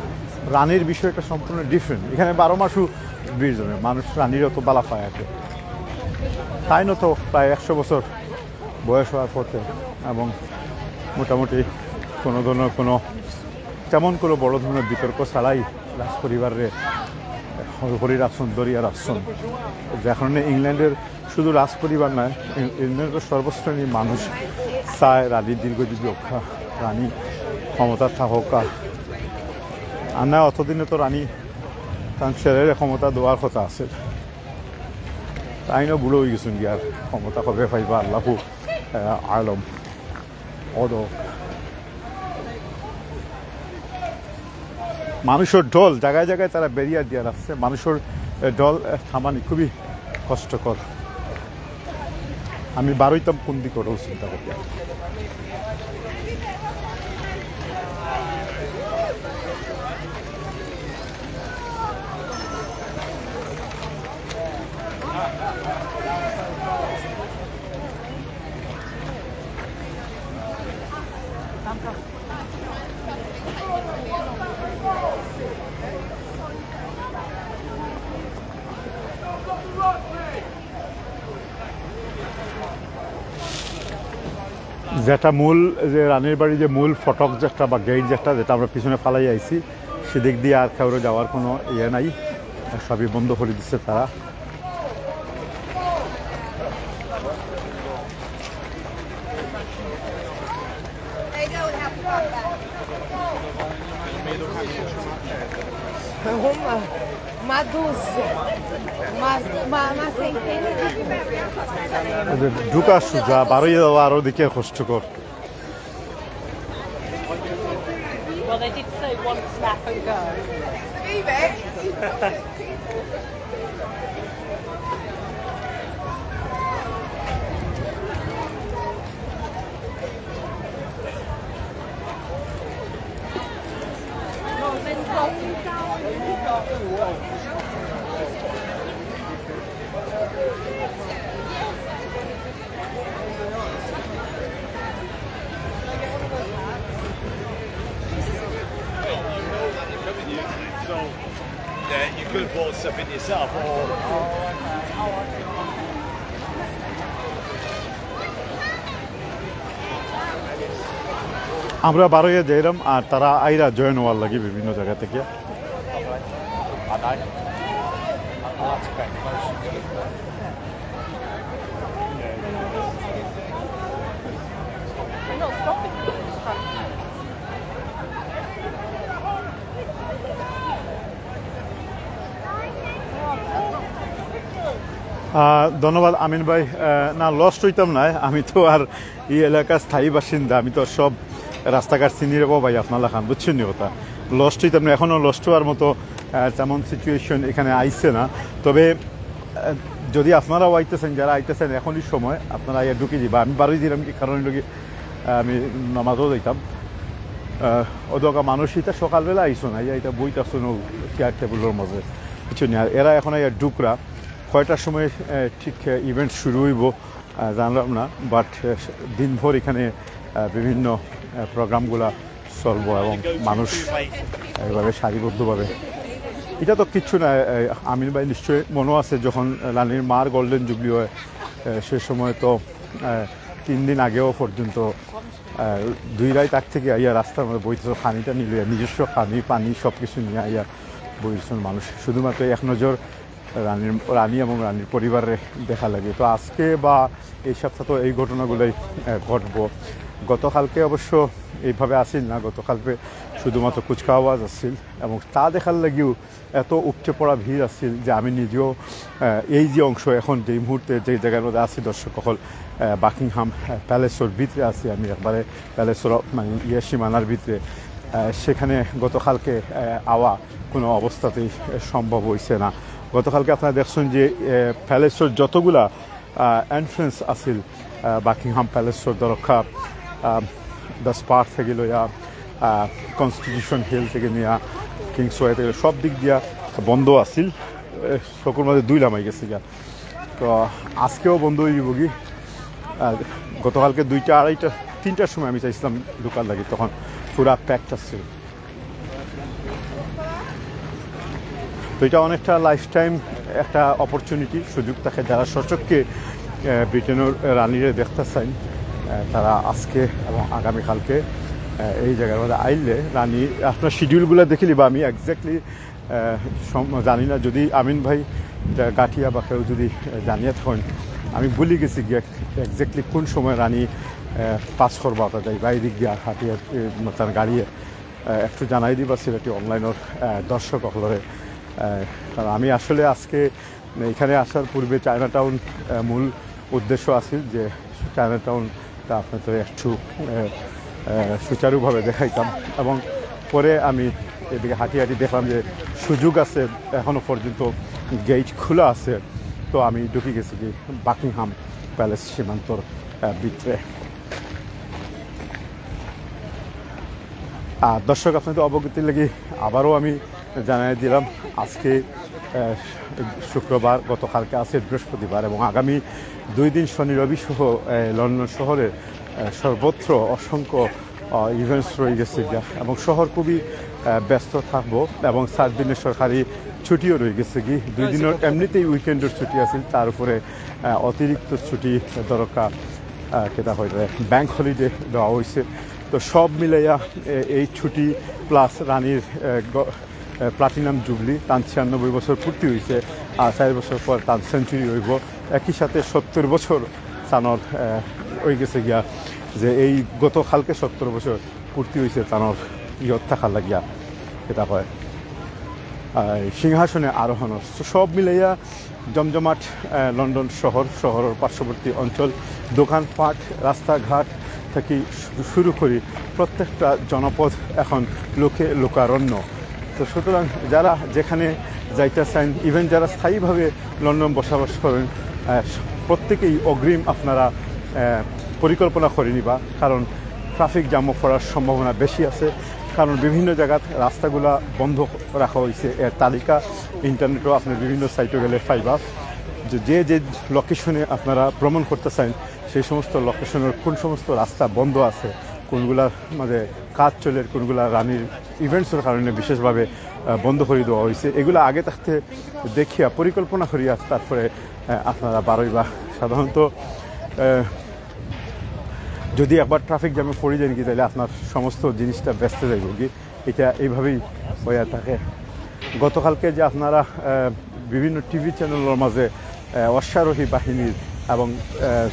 রানীর বিষয়টা সম্পূর্ণ ডিফারেন্ট। এখানে বারো মাসও ভিড় জমে, মানুষ রানীর অত বালা পায় আর কি। তাইন তো প্রায় একশো বছর বয়স হওয়ার পথে এবং মোটামুটি কোনো ধরনের কোনো, তেমন কোনো বড় ধরনের বিতর্ক ছাড়াই রাজপরিবাররে হরি রাখছন, ধরিয়া রাখছন। যে কারণে ইংল্যান্ডের শুধু রাজপরিবার নয়, ইং-, ইংল্যান্ডের সর্বশ্রেণীর মানুষ চায় রানী দীর্ঘজীবী হোক, রানী ক্ষমতা থাকুক। আর না, অতদিনে তো রানী তান ছেলেরে ক্ষমতা দেওয়ার কথা আছে। তাইনও বুড়া অই গেছইন গিয়া, আর ক্ষমতা কবে পাইবা আল্লাহু, আহ, আলম। অদ মানুষর ঢল জাগায় জাগায় তারা ব্যারিয়ার দিয়া রাখছে। মানুষর, এ, ঢল, এ, থামানি খুবই কষ্টকর। আমি বারইতাম কোন দিকে, ওটাও চিন্তা করি। যেটা মূল, যে রানীর বাড়ি যে মূল ফটক যেটা বা গেট যেটা, যেটা আমরা পিছনে ফালাই আইছি, সেদিক দিয়া আর কেউরে যাওয়ার কোনো ইয়ে নাই, সবই বন্ধ করি দিছে তারা। Uma, uma dúzia. Uma, uma, uma centena de dúzias. ঢুকা সোজা, বারই যাওয়া আরো দিকে কষ্টকর। Well, they did say one snap and go. So, yeah, you could have bought stuff in yourself. Or আমরা বারইয়া যাইরাম, আর তারা আইরা জয়েন হওয়ার লাগি বিভিন্ন জায়গা থেকে। আহ, ধন্যবাদ আমিন ভাই। আহ, না, লস্ট হইতাম না, আমি তো আর এই এলাকার স্থায়ী বাসিন্দা, আমি তো সব রাস্তাঘাট চিনি রেবো ভাই, আপনার লাখান, বুঝছেন নি কথা? লস্ট হইতাম না, এখনো লস্ট হওয়ার মতো, আহ, তেমন সিচুয়েশন এখানে আইছে না। তবে, আহ, যদি আপনারাও আইতেছেন, যারা আইতেছেন, এখনই সময়, আপনারা আইয়া ঢুকি দিবা। আমি বারই দিলাম কি কারণ হইল কি, আহ, আমি নামাজও যাইতাম। আহ, অদকা মানুষ এটা সকালবেলা আইসো না, এটা বইতাছো না চেয়ার টেবিলের মাঝে, বুঝছেন নি? আর এরা এখন আইয়া ঢুকরা, কয়টার সময়, আহ, ঠিক, আহ, ইভেন্ট শুরু হইব, আহ, জানলাম না, বাট, আহ, দিনভর এখানে, আহ, বিভিন্ন, আহ, প্রোগ্রামগুলা চলবো এবং মানুষ এইভাবে সারিবদ্ধভাবে। এটা তো কিচ্ছু না, আহ, আমিন ভাই নিশ্চয়ই মনে আছে যখন রানীর মার গোল্ডেন জুবলি হয়, আহ, সে সময় তো, আহ, তিন দিন আগেও পর্যন্ত, আহ, দুই রাইত আগ থেকে আইয়া রাস্তার মধ্যে বইতেছে, খানিটা নিলে নিজস্ব খানি পানি সব কিছু নিয়ে আইয়া বইতেছেন মানুষ, শুধুমাত্র এক নজর রানীর, রানী এবং রানীর পরিবারে দেখা লাগে। তো আজকে বা এই সপ্তাহ তো এই ঘটনাগুলোই, আহ, ঘটবো। গতকালকে অবশ্য এইভাবে আসিল না, গতকালকে শুধুমাত্র কুচকাওয়াজ আছিল এবং তা দেখার লাগিও এত উপচে পড়া ভিড় আছিল যে আমি নিজেও, আহ, এই যে অংশ এখন যেই মুহূর্তে যে জায়গার মধ্যে আছি দর্শক অকল, আহ, বাকিংহাম, আহ, প্যালেসর ভিতরে আছি আমি, একবারে প্যালেসর মানে ইয়ে সীমানার ভিতরে। আহ, সেখানে গতকালকে, আহ, আওয়া কোনো অবস্থাতেই সম্ভব হইছে না। গতকালকে আপনারা দেখছেন যে, আহ, প্যালেসর যতগুলা, আহ, এন্ট্রেন্স আছিল, আহ, বাকিংহাম প্যালেসর দরকা, আহ, দ্য স্পার থেকে লইয়া, আহ, কনস্টিটিউশন হিল থেকে নিয়া কিংসওয়ে থেকে সব দিক দিয়া বন্ধ আছিল। এ, চকুর মাঝে দুই লামাই গেছে গিয়া। তো আজকেও বন্ধ হয়ে যাবো কি। আহ, গতকালকে দুইটা, আড়াইটা, তিনটার সময় আমি চাইছিলাম ঢুকার লাগি, তখন পুরা প্যাকড আছিল। তো এটা অনেকটা লাইফ টাইম একটা অপরচুনিটি, সুযোগ থাকে যারা স্বচক্ষে, আহ, ব্রিটেনের রানীরে দেখতে চাইন, আহ, তারা আজকে এবং আগামীকালকে, আহ, এই জায়গার মধ্যে আইলে রানী আপনার শিডিউলগুলো দেখিলি বা আমি এক্স্যাক্টলি জানি না, যদি আমিন ভাই এটা গাঠিয়া বা কেউ যদি, আহ, জানিয়ে থাকেন, আমি ভুলি গেছি গিয়ে এক্স্যাক্টলি কোন সময় রানী, আহ, পাস করবা ওটা যাই বাইরে গিয়া হাটিয়া, আহ, তার গাড়িয়ে, আহ, একটু জানাই দিবা সিলেটি অনলাইনের, আহ, দর্শক অকলরে। আহ, কারণ আমি আসলে আজকে এখানে আসার পূর্বে চায়না টাউন, আহ, মূল উদ্দেশ্য আছিল যে চায়না টাউনটা আপনাদের একটু, আহ, আহ, সুচারুভাবে দেখাইতাম এবং পরে আমি এদিকে হাঁটি হাঁটি দেখলাম যে সুযোগ আছে, এখনো পর্যন্ত গেট খোলা আছে। তো আমি ঢুকে গেছি কি বাকিংহাম প্যালেস সীমান্তর, আহ, ভিতরে। আর দর্শক, আপনাদের অবগতির লাগি আবারও আমি জানাই দিলাম, আজকে, আহ, শুক্রবার, গতকালকে আছে বৃহস্পতিবার এবং আগামী দুই দিন শনি রবি সহ, আহ, লন্ডন শহরে, আহ, সর্বত্র অসংখ্য, আহ, ইভেন্টস রয়ে গেছে গিয়া এবং শহর খুবই, আহ, ব্যস্ত থাকবো এবং চার দিনের সরকারি ছুটিও রয়ে গেছে কি দুই দিনের এমনিতেই উইকেন্ডের ছুটি আছে, তার উপরে, আহ, অতিরিক্ত ছুটি দরকার, আহ, কেটা হয় ব্যাংক হলিডে দেওয়া হয়েছে। তো সব মিলাইয়া, এ, এই ছুটি প্লাস রানীর, এ, গ-, এ, প্লাটিনাম জুবলি, তান ছিয়ানব্বই বছর পূর্তি হয়েছে, আর চার বছর পর তান সেঞ্চুরি হইব। একই সাথে সত্তর বছর তানর, এ, হয়ে গেছে গিয়া, যে এই গতকালকে সত্তর বছর পূর্তি হয়েছে তানর ইয়ত থাকা লাগিয়া, এটা হয়। আর সিংহাসনে আরোহণ। তো সব মিলাইয়া জমজমাট, আহ, লন্ডন শহর, শহরের পার্শ্ববর্তী অঞ্চল, দোকানপাট, রাস্তাঘাট থেকে শু-, শুরু করি প্রত্যেকটা জনপদ এখন লোকে লোকারণ্য। তো সুতরাং যারা যেখানে যাইতে চান, ইভেন যারা স্থায়ীভাবে লন্ডন বসবাস করেন, আহ, প্রত্যেকেই অগ্রিম আপনারা, আহ, পরিকল্পনা করে নিবা, কারণ ট্রাফিক জামও পড়ার সম্ভাবনা বেশি আছে, কারণ বিভিন্ন জায়গাত রাস্তাগুলা বন্ধ রাখা হয়েছে। এর তালিকা ইন্টারনেটও আপনার বিভিন্ন সাইটে গেলে পাইবা, যে যে যে লোকেশনে আপনারা ভ্রমণ করতে চান, সেই সমস্ত লোকেশনের কোন সমস্ত রাস্তা বন্ধ আছে, কোনগুলার মাঝে কাজ চলের, কোনগুলা রানীর ইভেন্টসের কারণে বিশেষভাবে, আহ, বন্ধ করে দেওয়া হয়েছে, এগুলো আগে থাকতে দেখিয়া পরিকল্পনা করিয়া তারপরে, আহ, আপনারা বারইবা। সাধারণত, আহ, যদি একবার ট্রাফিক জ্যামে পড়ে যান কি, তাহলে আপনার সমস্ত জিনিসটা বেচতে যাইব কি, এটা এইভাবেই হইয়া থাকে। গতকালকে যে আপনারা, আহ, বিভিন্ন টিভি চ্যানেলের মাঝে, আহ, অশ্বারোহী বাহিনীর এবং, আহ,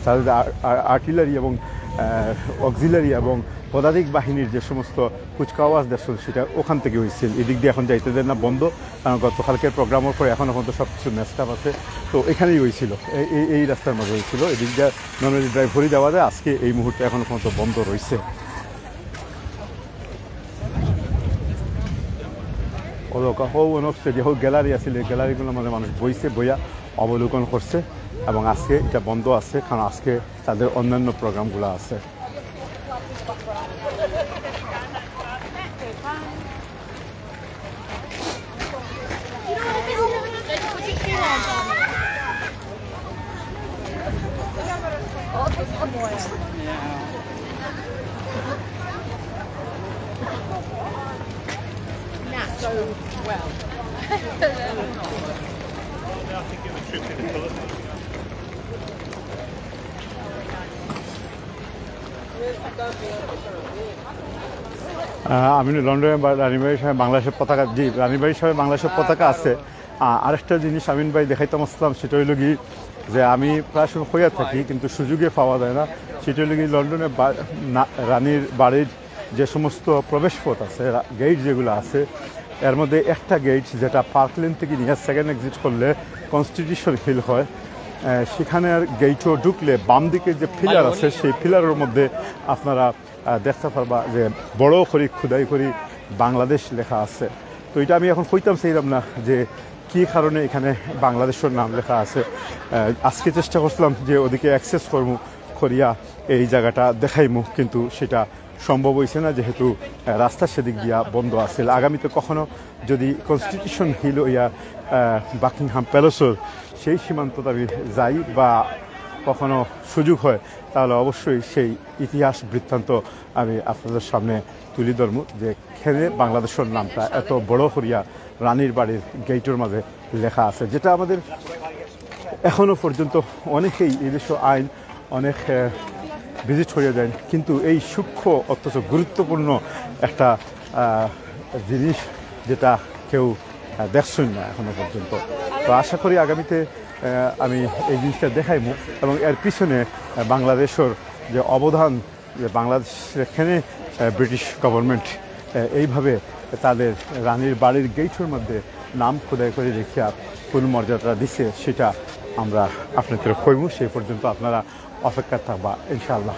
তাদের আ-, আ-, আর্টিলারি এবং, আহ, অক্সিলারি এবং পদাতিক বাহিনীর যে সমস্ত কুচকাওয়াজ দেখছেন, সেটা ওখান থেকে হয়েছিল। এদিক দিয়ে এখন যাইতে দেন না, বন্ধ, কারণ গতকালকের প্রোগ্রামের পরে এখনও পর্যন্ত সব কিছু মেসড আপ আছে। তো এখানেই হয়েছিল, এই, এই, এই রাস্তার মাঝে হয়েছিল। এদিক দিয়ে নর্মালি ড্রাইভ করে যাওয়া যায়, আজকে এই মুহূর্তে এখনও পর্যন্ত বন্ধ রয়েছে। ওলোকা হো অনস্টে যে হো গ্যালারি আছে, এই গ্যালারিগুলোর মধ্যে মানুষ বইছে, বইয়া অবলোকন করছে এবং আজকে এটা বন্ধ আছে, কারণ আজকে তাদের অন্যান্য প্রোগ্রামগুলো আছে। Not so well. আহ, আমি লন্ডনে বা-, রানীবাড়ির সামনে বাংলাদেশের পতাকা, জি, রানীবাড়ির সামনে বাংলাদেশের পতাকা আছে। আহ, আরেকটা জিনিস আমিন ভাই দেখাইতাম আসলাম, সেটা হইল কি যে আমি প্রায় সময় হইয়া থাকি, কিন্তু সুযোগে পাওয়া যায় না। সেটা হইল কি লন্ডনে বা-, না-, রানীর বাড়ির যে সমস্ত প্রবেশপথ আছে, রা-, গেট যেগুলো আছে, এর মধ্যে একটা গেট যেটা পার্ক লেন থেকে নিয়ে সেকেন্ড এক্সিট করলে কনস্টিটিউশন হিল হয়, আহ, সেখানের গেটও ঢুকলে বাম দিকে যে পিলার আছে, সেই পিলারের মধ্যে আপনারা, আহ, দেখতে পারবা যে বড় করি খোদাই করি বাংলাদেশ লেখা আছে। তো এটা আমি এখন কইতাম চাইলাম না যে কি কারণে এখানে বাংলাদেশের নাম লেখা আছে। আহ, আজকে চেষ্টা করছিলাম যে ওদিকে অ্যাক্সেস করমু, করিয়া এই জায়গাটা দেখাইমু, কিন্তু সেটা সম্ভব হইছে না, যেহেতু, আহ, রাস্তা সেদিক দিয়া বন্ধ আছিল। আগামীতে কখনো যদি কনস্টিটিউশন হিল হইয়া, আহ, বাকিংহাম প্যালেসর সেই সীমান্ত আমি যাই বা কখনো সুযোগ হয়, তাহলে অবশ্যই সেই ইতিহাস বৃত্তান্ত আমি আপনাদের সামনে তুলি ধরমু যে কেনে বাংলাদেশের নামটা এত বড় করিয়া রানীর বাড়ির গেটের মাঝে লেখা আছে, যেটা আমাদের এখনো পর্যন্ত অনেকেই এই দেশে আইন অনেক, আহ, ভিজিট করিয়া যায়, কিন্তু এই সূক্ষ্ম অথচ গুরুত্বপূর্ণ একটা, আহ, জিনিস, যেটা কেউ, আহ, দেখছইন না এখনো পর্যন্ত। তো আশা করি আগামীতে, আহ, আমি এই জিনিসটা দেখাইমু এবং এর পিছনে, আহ, বাংলাদেশের যে অবদান, যে বাংলাদেশ এখানে, আহ, ব্রিটিশ গভর্নমেন্ট, আহ, এইভাবে তাদের রানীর বাড়ির গেটের মধ্যে নাম খোদাই করে রেখে কোন মর্যাদা দিছে, সেটা আমরা আপনাদের কইমু। সেই পর্যন্ত আপনারা অপেক্ষা থাকবা ইনশাআল্লাহ।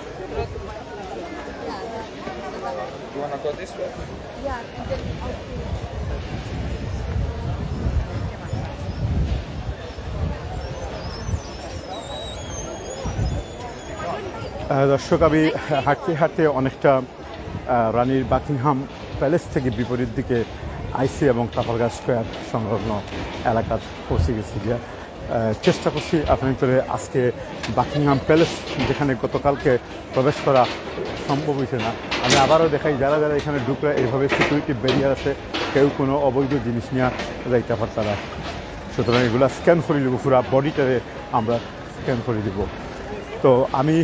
আহ, দর্শক, আমি হাঁটতে হাঁটতে অনেকটা, আহ, রানীর বাকিংহাম প্যালেস থেকে বিপরীত দিকে আইছি এবং ট্রাফালগার স্কোয়ার সংলগ্ন এলাকাত পৌঁছে গেছি গিয়া। আহ, চেষ্টা করছি আপনাদের আজকে বাকিংহাম প্যালেস, যেখানে গতকালকে প্রবেশ করা সম্ভব হইছে না, আমি আবারও দেখাই। যারা যারা এখানে ঢুকরা, এইভাবে সিকিউরিটি ব্যারিয়ার আছে, কেউ কোনো অবৈধ জিনিস নিয়ে যাইতে পারতা না। সুতরাং এগুলা স্ক্যান করে দিব, পুরা বডিটারে আমরা স্ক্যান করে দিব। তো আমি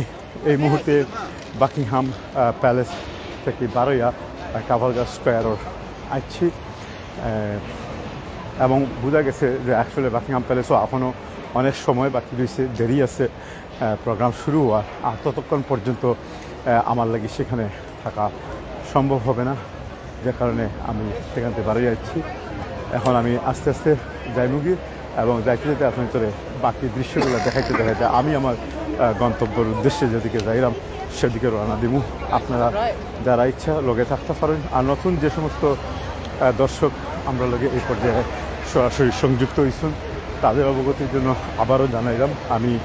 এই মুহূর্তে বাকিংহাম, আহ, প্যালেস থেকে বারোয়া, আহ, ট্রাফালগার স্কোয়ারও আসছি, আহ, এবং বোঝা গেছে যে আসলে বাকিংহাম প্যালেসও এখনও অনেক সময় বাকি রয়েছে, দেরি আছে, আহ, প্রোগ্রাম শুরু হওয়ার। আর ততক্ষণ পর্যন্ত, আহ, আমার লাগি সেখানে থাকা সম্ভব হবে না, যে কারণে আমি সেখান থেকে বারোয়া যাচ্ছি। এখন আমি আস্তে আস্তে যাইমুগি এবং যাইতে যাইতে আপনাদের বাকি দৃশ্যগুলো দেখাইতে দেখাইতে আমি আমার, আহ, গন্তব্যের উদ্দেশ্যে যেদিকে যাইলাম সেদিকে রওনা দিমু। আপনারা যারা ইচ্ছা লগে থাকতে পারেন। আর নতুন যে সমস্ত, আহ, দর্শক আমরা লগে এই পর্যায়ে সরাসরি সংযুক্ত হইছেন, তাদের অবগতির জন্য আবারও জানাইলাম, আমি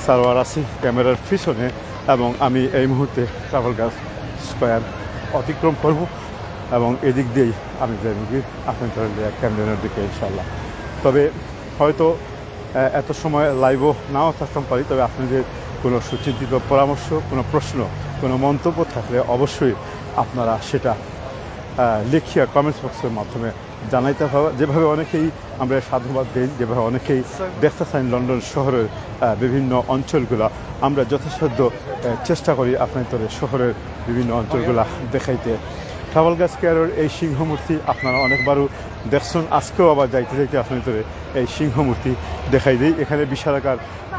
সারোয়ার আছি ক্যামেরার পিছনে এবং আমি এই মুহূর্তে ট্রাফালগার স্কোয়ার অতিক্রম করব এবং এদিক দিয়েই আমি যাইমুগি আপনাদের ক্যামডেনের দিকে ইনশাআল্লাহ। তবে হয়তো, আহ, এত সময় লাইভও নাও থাকতাম পারি, তবে আপনাদের কোনো সুচিন্তিত পরামর্শ, কোনো প্রশ্ন, কোনো মন্তব্য থাকলে অবশ্যই আপনারা সেটা, আহ, লিখিয়া কমেন্টস বক্সের মাধ্যমে জানাইতে পারবা। যেভাবে অনেকেই আমরা সাধুবাদ দেই, যেভাবে অনেকেই দেখতে চান লন্ডন শহরের, আহ, বিভিন্ন অঞ্চলগুলা, আমরা যথাসাধ্য, আহ, চেষ্টা করি আপনাদের শহরের বিভিন্ন অঞ্চলগুলা দেখাইতে। ট্রাফালগার স্কোয়ারের এই সিংহ মূর্তি আপনারা অনেকবারও দেখছেন, আজকেও আবার যাইতে যাইতে আপনাদের এই সিংহ মূর্তি দেখাই দেই। এখানে বিশালাকার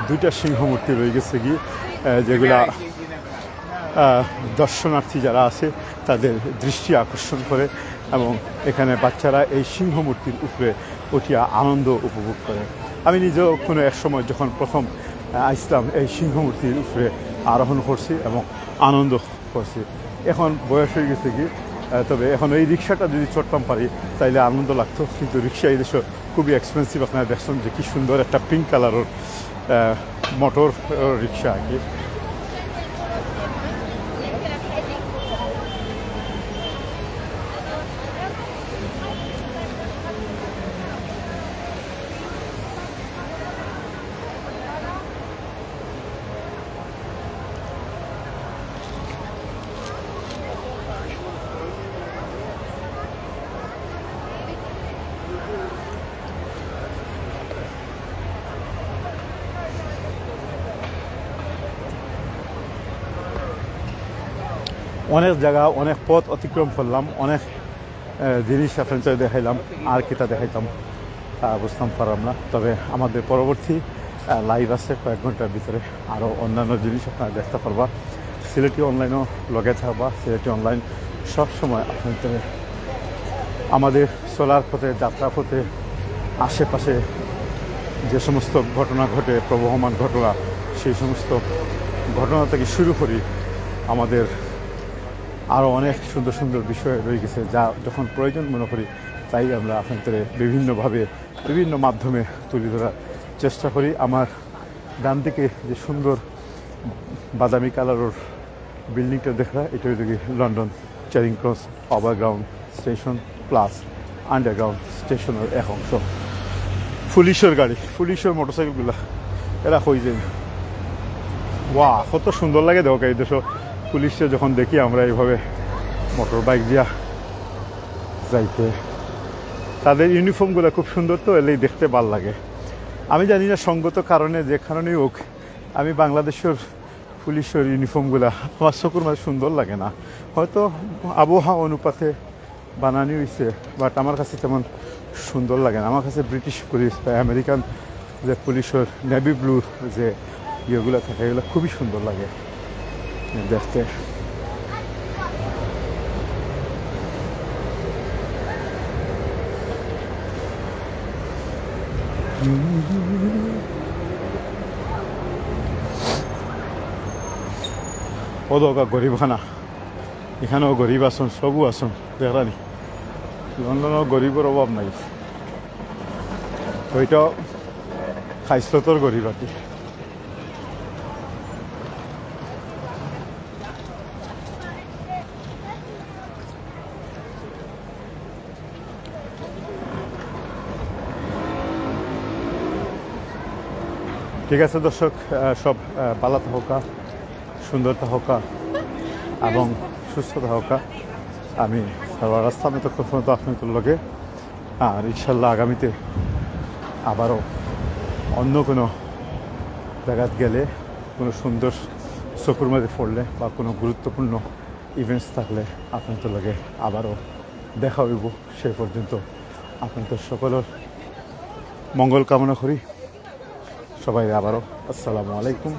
দুইটা সিংহ মূর্তি রয়ে গেছে কি, আহ, যেগুলা, আহ, দর্শনার্থী যারা আছে তাদের দৃষ্টি আকর্ষণ করে এবং এখানে বাচ্চারা এই সিংহ মূর্তির উপরে উঠিয়া আনন্দ উপভোগ করে। আমি নিজেও কোনো এক সময় যখন প্রথম, আহ, আইসলাম, এই সিংহ মূর্তির উপরে আরোহণ করছি এবং আনন্দ করছি। এখন বয়স হয়ে গেছে কি, আহ, তবে এখন এই রিক্সাটা যদি চড়তাম পারি, তাইলে আনন্দ লাগতো, কিন্তু রিক্সা এই দেশে খুবই এক্সপেন্সিভ। আপনারা দেখছেন যে কি সুন্দর একটা পিঙ্ক কালারের, আহ, মোটর, আহ, রিক্সা আর কি। অনেক জায়গা, অনেক পথ অতিক্রম করলাম, অনেক, আহ, জিনিস আপনাদের দেখাইলাম, আর কিতা দেখাইতাম, তা বুঝতাম পারলাম না। তবে আমাদের পরবর্তী, আহ, লাইভ আছে কয়েক ঘন্টার ভিতরে, আরও অন্যান্য জিনিস আপনারা দেখতে পারবা। সিলেটি অনলাইনও লগে থাকবা, সিলেটি অনলাইন সব সময় আপনাদের আমাদের চলার পথে, যাত্রা পথে, আশেপাশে যে সমস্ত ঘটনা ঘটে, প্রবহমান ঘটনা, সেই সমস্ত ঘটনা থেকে শুরু করি। আমাদের আরও অনেক সুন্দর সুন্দর বিষয় রয়ে গেছে, যা যখন প্রয়োজন মনে করি, তাই আমরা আপনাদের বিভিন্নভাবে, বিভিন্ন মাধ্যমে তুলে ধরার চেষ্টা করি। আমার ডান দিকে যে সুন্দর বাদামি কালারের বিল্ডিংটা দেখরা, এটা হইল কি লন্ডন চ্যারিং cross overground station plus underground স্টেশনের এক অংশ। পুলিশের গাড়ি, পুলিশের মোটরসাইকেলগুলা এরা হয়ে যায়। ওয়া, কত সুন্দর লাগে দেখো এই দেশো পুলিশে যখন দেখি আমরা এইভাবে মোটর বাইক দিয়া যাইতে। তাদের ইউনিফর্মগুলো খুব সুন্দর, তো এলেই দেখতে ভালো লাগে। আমি জানি না সঙ্গত কারণে, যে কারণেই হোক, আমি বাংলাদেশের পুলিশের ইউনিফর্মগুলা আমার চকুর মাঝে সুন্দর লাগে না। হয়তো আবহাওয়া অনুপাতে বানানি হইছে, বাট আমার কাছে তেমন সুন্দর লাগে না। আমার কাছে ব্রিটিশ পুলিশ বা আমেরিকান যে পুলিশের নেভি ব্লু যে ইয়েগুলো থাকে, এগুলো খুবই সুন্দর লাগে দেখতে। ও দোকা গরিবখানা, এখানেও গরিব আছইন, সবু আছইন, দেখরানি। লন্ডনও গরিবের অভাব নাই, ওইটাও খাইসলতর গরিব আর কি। ঠিক আছে দর্শক, আহ, সব, আহ, ভালা থাকউক্কা, সুন্দর থাকউক্কা এবং সুস্থ থাকউক্কা। আমি সর্বরাজ আহমেদ, ততক্ষণ পর্যন্ত আপনাদের লগে। আর ইনশাল্লাহ আগামীতে আবারও অন্য কোনো জায়গাত গেলে, কোনো সুন্দর চকুর মাঝে পড়লে বা কোনো গুরুত্বপূর্ণ ইভেন্টস থাকলে আপনাদের লগে আবারও দেখা হইব। সেই পর্যন্ত আপনাদের সকলের মঙ্গল কামনা করি। সবাই আবারও আসসালামু আলাইকুম।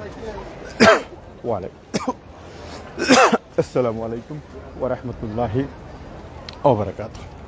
ওয়ালাইকুম আসসালামু আলাইকুম ওয়া রাহমাতুল্লাহি ওয়া বারাকাতুহু।